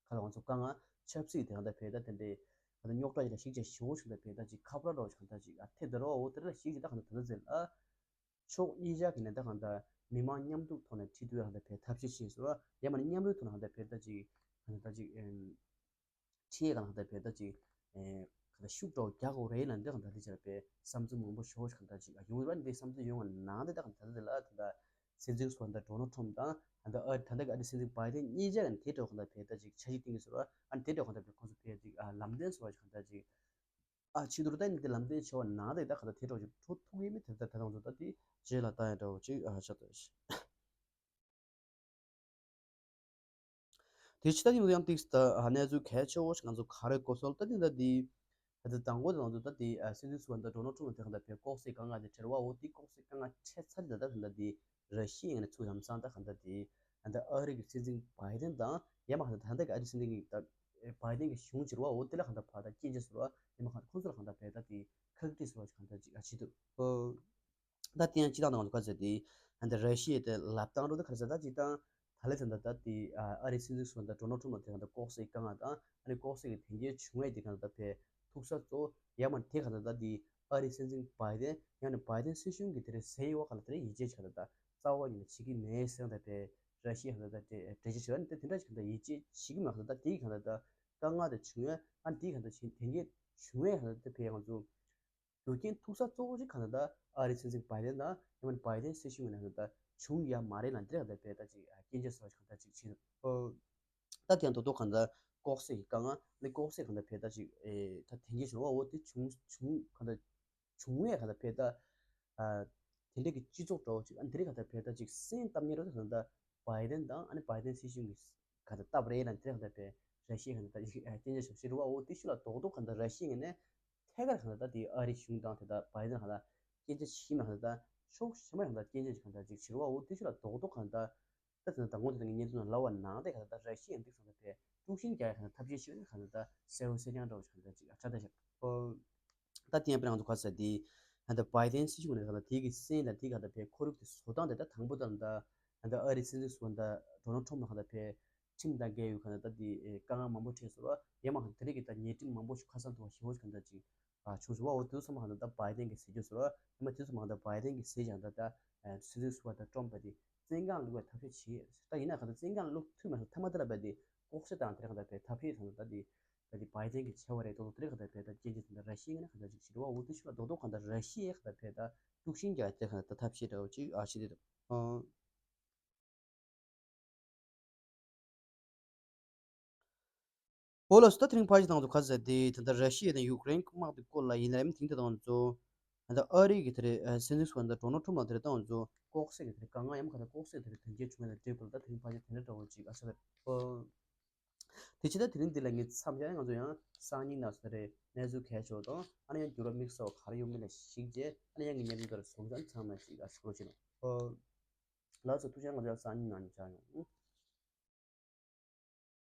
ཁ་ལ་ང་ཚོ་དཀའ་ངལ་ཆབ་སྲིད་དེ་གང་ལྟར་བས་ད་དེ་འདྲའི་ད་ལྟ་རྙོག་དྲ་ཞིག་ལ་ཞིག་ཅིག་ཞེ་བོ་ཞིག་ད་བས་ད་ཅིག་ཁ་པར་རོགས་ཞིག་གང་ལྟར་ཅིག་ཨ་འཕྲད་ད་རེད་བ་འོ་དེ་ར་ཞིག་ཅིག་ད་གང་ལྟར་ད་ལྟ་ཟེར་ལ། ཕྱོགས་གཉིས་ཆ་གི་ནས་ད་གང་ལྟར་མི་མང་མཉམ་འདུག་ཐོག་ནས་ཁྲིད་ཐུབ་ཡ་གང་ལྟར་བས་ཐབས་ཤེས་བྱས་སོང་ཡང་མ་ནི་མཉམ་རུབ་ཐོག་ནས་གང་ལྟར་བས་ད་ཅིག་གང་ལྟར་ཅིག་ཁྲིད་ཡ་གང་ལྟར་བས་ད་ཅིག་གང་ལྟར་ཤུགས་དྲག་རྒྱག་དགོས་རེད་ལ་འདི་གང་ལྟར་འདི་ཆར་བས་བསམ་ཚུལ་མང་པོ་ཞོག་གང་ལྟར་ཅིག་ཡོང་ར་འདི་བསམ་ཚུལ་ཡོང་བ་ནང་དེ་ད་གང་ལྟར་དེ་ལ་ད་ལྟ་སྲིད་འཛིན་སོ་ད་ཌོ་ནལ་ཊམ་དང་ད་ལྟ་ཨ་ད་ལྟ་གི་ཨ་ནི་སྲིད་འཛིན་བྷའི་ཌེན་གཉིས་ཆ་གི་ནས་དེ་འདྲ་གང་ལྟར་བས་ད་ཅིག་འཆར་གཞི་བཏིང་གི་སོང་ཨ་ནི་དེ་འདྲ་གང་ལྟར་བས་ཁོང་ཚོ་བས་ཅིག་ལམ་སྟོན་སོགས་གང་ལྟར་ཅིག་ཨ་ཕྱི་དུར་ད་ནི་དེ་ལམ་སྟོན་བྱས་པ་ནང་དེ་ད་ག་ད་དེ་འདྲ་ཅིག་འཕྲོ་ཐུག་ཡས་མེད་དེ་ད་ད་དང་ཚོ་ད་དེ་རྗེས་ལ་ལྟ་ཡ་འདྲ་བོ་ཅིག་ཨ་ཆགས་ད་ཤི། དེ་ཕྱི་ད་ནི་ཡང་ཏིག་ད་གནས་ཚུལ་གལ་ཆེ་བོ་ཞིག་ང་ཚོ་ག་རེ་གོ་སོང་ད་ནི་ད་དེ་ད་ད་དང་པོ་དང་ཚོ་ད་དེ་སྲིད་འཛིན་སུ་ད་ཌོ་ནལ་ཊམ་དེ་ག་ད་བས་ལྐོག་ཟ་དཀའ་ངལ་དེ་འཕྲད་བ་འོ་དེ་ལྐོག་ཟ་དཀའ་ངལ་འཕྲད་ཚར་ད་ད་ད་དེ་ར་ཤི་ཡའི་ངོས་ནས་ཚུར་ལམ་སང་ད་ག་ད་དེ་ད་ཨ་རི་གི་སྲིད་འཛིན་བྷའི་ཌེན་དང་ཡང་མ་ག་ད་ད་ད་གི་ཨ་རི་སྲིད་འཛིན་གི་ད་བྷའི་ཌེན་གི་གཞུང་བྱེད་བ་འོ་དེ་ལ་གང་ལྟར་བར་ད་སྐྱོན་བརྗོད་ཟེར་བ་ཡང་མ་ག་ཁོང་ཚོ་ལ་གང་ལྟར་བས་ད་དེ་ཁག་དཀྲི་ཟེར་བ་ཞིག་གང་ལྟར་ཅིག་ཨ་བྱེད་འདུག་ད་དེ་ཡང་སྤྱི་བཏང་དང་ག་ཚོད་དེ་ད་ར་ཤི་ཡའི་དེ་ལབ་སྟངས་འགྲོ་དེ་ག་རེ་ཟེར་ད་སྤྱི་བཏང་ད་ལེ་ཚན་ད་ད་དེ་ཨ་རི་སྲིད་འཛིན་སུ་ད་ཌོ་ནལ་ཊམ་ལ་དེ་གང་ལྟར་ལྐོག་ཟའི་དཀའ་ངལ་དང་ཨ་ནི་ལྐོག་ཟ་གི་དོན་རྐྱེན་བྱུང་བའི་དེ་གང་ལྟར་བས་ཐུག་ས་གཙོ་ཡང་མ་དེ་གང་ལྟར་ད་དེ་ཨ་རི་སྲིད་འཛིན་བྷའི་ཌེན་ཡང་ནི་བྷའི་ཌེན་སྲིད་གཞུང་གི་དེ་རེད་ཟེར་ཡོད་བ་ག་ལ་དེ་རེད་ཡིད་ཆེས་བྱ་ད་ད་རྩ་བ་ཉིད་ནས་བྱེད་ཀྱི་མེད་ཟེར་ད་བས་ར་ཤི་ཡ་གང་ལྟར་ད་དེ་འགྲེལ་བརྗོད་བྱས་ཨ་ནི་དེ་དེ་འདྲ་ཞིག་གང་ལྟར་ཡིད་ཆེས་བྱེད་ཀྱི་མེད་གང་ལྟར་ད་དེ་གང་ལྟར་ད་དཀའ་ངལ་དེ་བྱུང་ཡ་ཨ་ནི་དེ་གང་ལྟར་བྱེད་དོན་རྐྱེན་བྱུང་བའི་གང་ལྟར་ད་བས་ང་ཚོ་རྒྱུ་རྐྱེན་ཐུག་ས་གཙོ་བོ་ཅིག་གང་ལྟར་ད་ཨ་རི་སྲིད་འཛིན་བྷའི་ཌེན་དང་ཡང་མིན་བྷའི་ཌེན་སྲིད་གཞུང་གི་ནང་ལ་ད་བྱུང་ཡ་མ་རེད་ལ་འདིར་གང་ལྟར་བས་ད་ཅིག་སྐྱོན་བརྗོད་ཟེར་བ་ཞིག་གང་ལྟར་ཅིག་བྱེད་འདུག་ད་དེ་ཡང་རྡོག་རྡོག་གང་ལྟར་ལྐོག་ཟ་གི་དཀའ་ངལ་ནི་ལྐོག་ཟ་གང་ལྟར་བས་ད་ཅིག་ད་དེ་འགྱེད་བྱུང་བ་འོ་དེ་བྱུང་བྱུང་གང་ལྟར་བྱུང་བས་གང་ལྟར་བས་ད་དེ་འདྲ་གི་སྤྱི་ཚོགས་འདྲ་བོ་ཅིག་ཨ་འདིར་གང་ལྟར་བས་ད་ཅིག་སེམས་གཏམ་ཉེ་རོ་ད་གང་ལྟར་བྷའི་ཌེན་དང་ཨ་ནི་བྷའི་ཌེན་སྲིད་གཞུང་གི་གང་ལྟར་སྟབས་རེད་ལ་འདིར་གང་ལྟར་བས་ར་ཤི་ཡ་གང་ལྟར་ད་ཅིག་སྐྱོན་བརྗོད་བྱ་ཞིག་རེད་བ་འོ་དེ་ཤུ་ལ་རྡོག་རྡོག་གང་ལྟར་ར་ཤི་ཡ་ནས། ཐད་ཀར་གང་ལྟར་ད་དེ་ཨ་རི་གཞུང་དང་དེ་དག་བྷའི་ཌེན་གང་ལྟར་སྐྱོན་བརྗོད་བྱེད་ཀྱི་མེད་གང་ལྟར་ད་ཕྱོགས་གཞན་པ་གང་ལྟར་སྐྱོན་བརྗོད་གང་ལྟར་ཅིག་བྱེད་རོགས་འོ་དེ་ཚོ་ལ་རྡོག་རྡོག་གང་ལྟར་ད་དེ་ནང་དང་པོ་དེ་ང་བརྙན་ཐུང་ནང་ལབ་པ་ནང་དེ་གང་ལྟར་ད་ར་ཤི་ཡ་འདི་གང་ལྟར་དཔེ་དཀྲུག་ཤིང་རྒྱག་ཡ་གང་ལྟར་ཐབས་ཤེས་བྱེད་ཀྱི་གང་ལྟར་ད་གསལ་པོ་གསལ་རྐྱང་འདྲ་བོ་ཞིག་གང་ལྟར་ཅིག་ཨ་ཁྲ་ད་ཞིག་ཨོ། ད་དེ་ཡང་དཔེར་ན་ང་ཚོ་ག་ཟེར་དེ་ད་ལྟ་བྷའི་ཌེན་སྲིད་གཞུང་ནས་གང་ལྟར་དེ་གི་སེམས་ལ་དེ་གང་ལྟར་དཔེ་ཁོར་ཡུག་དེ་བཟོ་སྟངས་དེ་ད་དང་པོ་ད་ལྟ་ད་ལྟ་ཨ་རི་སྲིད་འཛིན་ཟུར་པ་ད་ཌོ་ནལ་ཊམ་ལ་གང་ལྟར་དཔེ། ཁྲིམས་དང་འགལ་བའི་གང་ལྟར་ད་དེ་དཀའ་ངལ་མང་པོ་འཕྲད་སོང་ར་ཡང་མ་གང་དེ་རིགས་ཀྱི་ད་ཉེས་ཁྲིམས་མང་པོ་ཞིག་ཁ་སང་ཐུག་པ་ཞེ་པོ་ཞིག་གང་ལྟར་ཅིག་ཨ་བྱུང་སོང་བ་འོ་དེ་ཚོ་མ་གང་ལྟར་ད་བྷའི་ཌེན་གྱིས་ཟེར་རྒྱུ་སོང་ར་ཡང་མ་དེ་ཚོ་མ་གང་ལྟར་བྷའི་ཌེན་གྱིས་ཟེར་ཀྱང་ད་ད་སྲིད་འཛིན་ཟུར་པ་ད་ཊམ་པ་དེ་བཙོན་ཁང་བླུག་པའི་ཐབས་ཤེས་བྱེད་ད་ཡིན་ན་གང་ལྟར་བཙོན་ཁང་བླུག་ཐུབ་མ་སོང་ཐ་མ་དེ་ལ་བས་དེ་ལྐོག་ཟ་དང་དེ་རིགས་གང་ལྟར་བས་ཐབས་ཤེས་གང་ལྟར་ད་དེ་ད་དེ་བྷའི་ཌེན་གྱིས་བྱས་པ་རེད་དོ་དེ་རིགས་གང་ལྟར་བས་ད་སྐྱོན་བརྗོད་དེ་འདྲ་ར་ཤི་ཡ་ནས་གང་ལྟར་ཅིག་བྱེད་རོགས་འོ་དེ་ཤུ་ལ་རྡོག་རྡོག་གང་ལྟར་ར་ཤི་ཡའི་གང་ལྟར་བས་ད་དཀྲུག་ཤིང་རྒྱག་དེ་གང་ལྟར་ཐབས་ཤེས་འདྲ་བོ་ཅིག་ཨ་བྱེད་དེ་འདུག་ཨ། འོ་ལགས་སོ། ད་དེ་རིང་ཕར་ཞིག་དང་ཚོ་ཁ་ཟེར་དེ་ད་ལྟ་ར་ཤི་ཡ་དང་ཡུཀ་རེན་དམག་དེ་སྐོར་ལ་ཡིན་ན་ཡང་དེང་དེ་དང་ཚོ་ ད་ཨ་རི་གི་དེ་རེད། སེམས་ཚེགས་སུ་ད་ཌོ་ནལ་ཊམ་ལ་དེ་རེད། ད་ང་ཚོ་ལྐོག་གསོད་ཀྱི་དེ་རེད། དཀའ་ངལ་ཡང་ག་ད་ལྐོག་གསོད་དེ་རེད། དོན་རྐྱེན་བྱུང་བ་དང་འབྲེལ་བ་ལ་ད་དེ་རིང་ཕལ་ཆེར་དེ་འདྲ་འདྲ་བོ་ཅིག་ཨ་ས་རེད། ཨོ། དེ་ཕྱི་ད་དེ་རིང་འདི་ལ་ངས་མཚམས་བཞག་ང་ཚོ་ཡང་སང་ཉིན་ནང་སུ་རེད་གནས་ཚུལ་གལ་ཆེ་བ་དང་ཨ་ནི་ཡང་འགྱུར་བ་དམིགས་བསལ་བ་ག་རེ་ཡོང་མིན་ལ་གཞིགས་རྗེས་ཨ་ནི་ཡང་ངས་ཉན་དུ་དར་སོང་ཙང་ཚང་མ་ཅིག་ཨ་སྐུ་རོ་བྱེད་ནོ། ལགས་སོ། ཐུགས་རྗེ་ཆེ། ང་ཚོ་ཡང་སང་ཉིན་ནང་ནས་མཇལ་ཡོང་།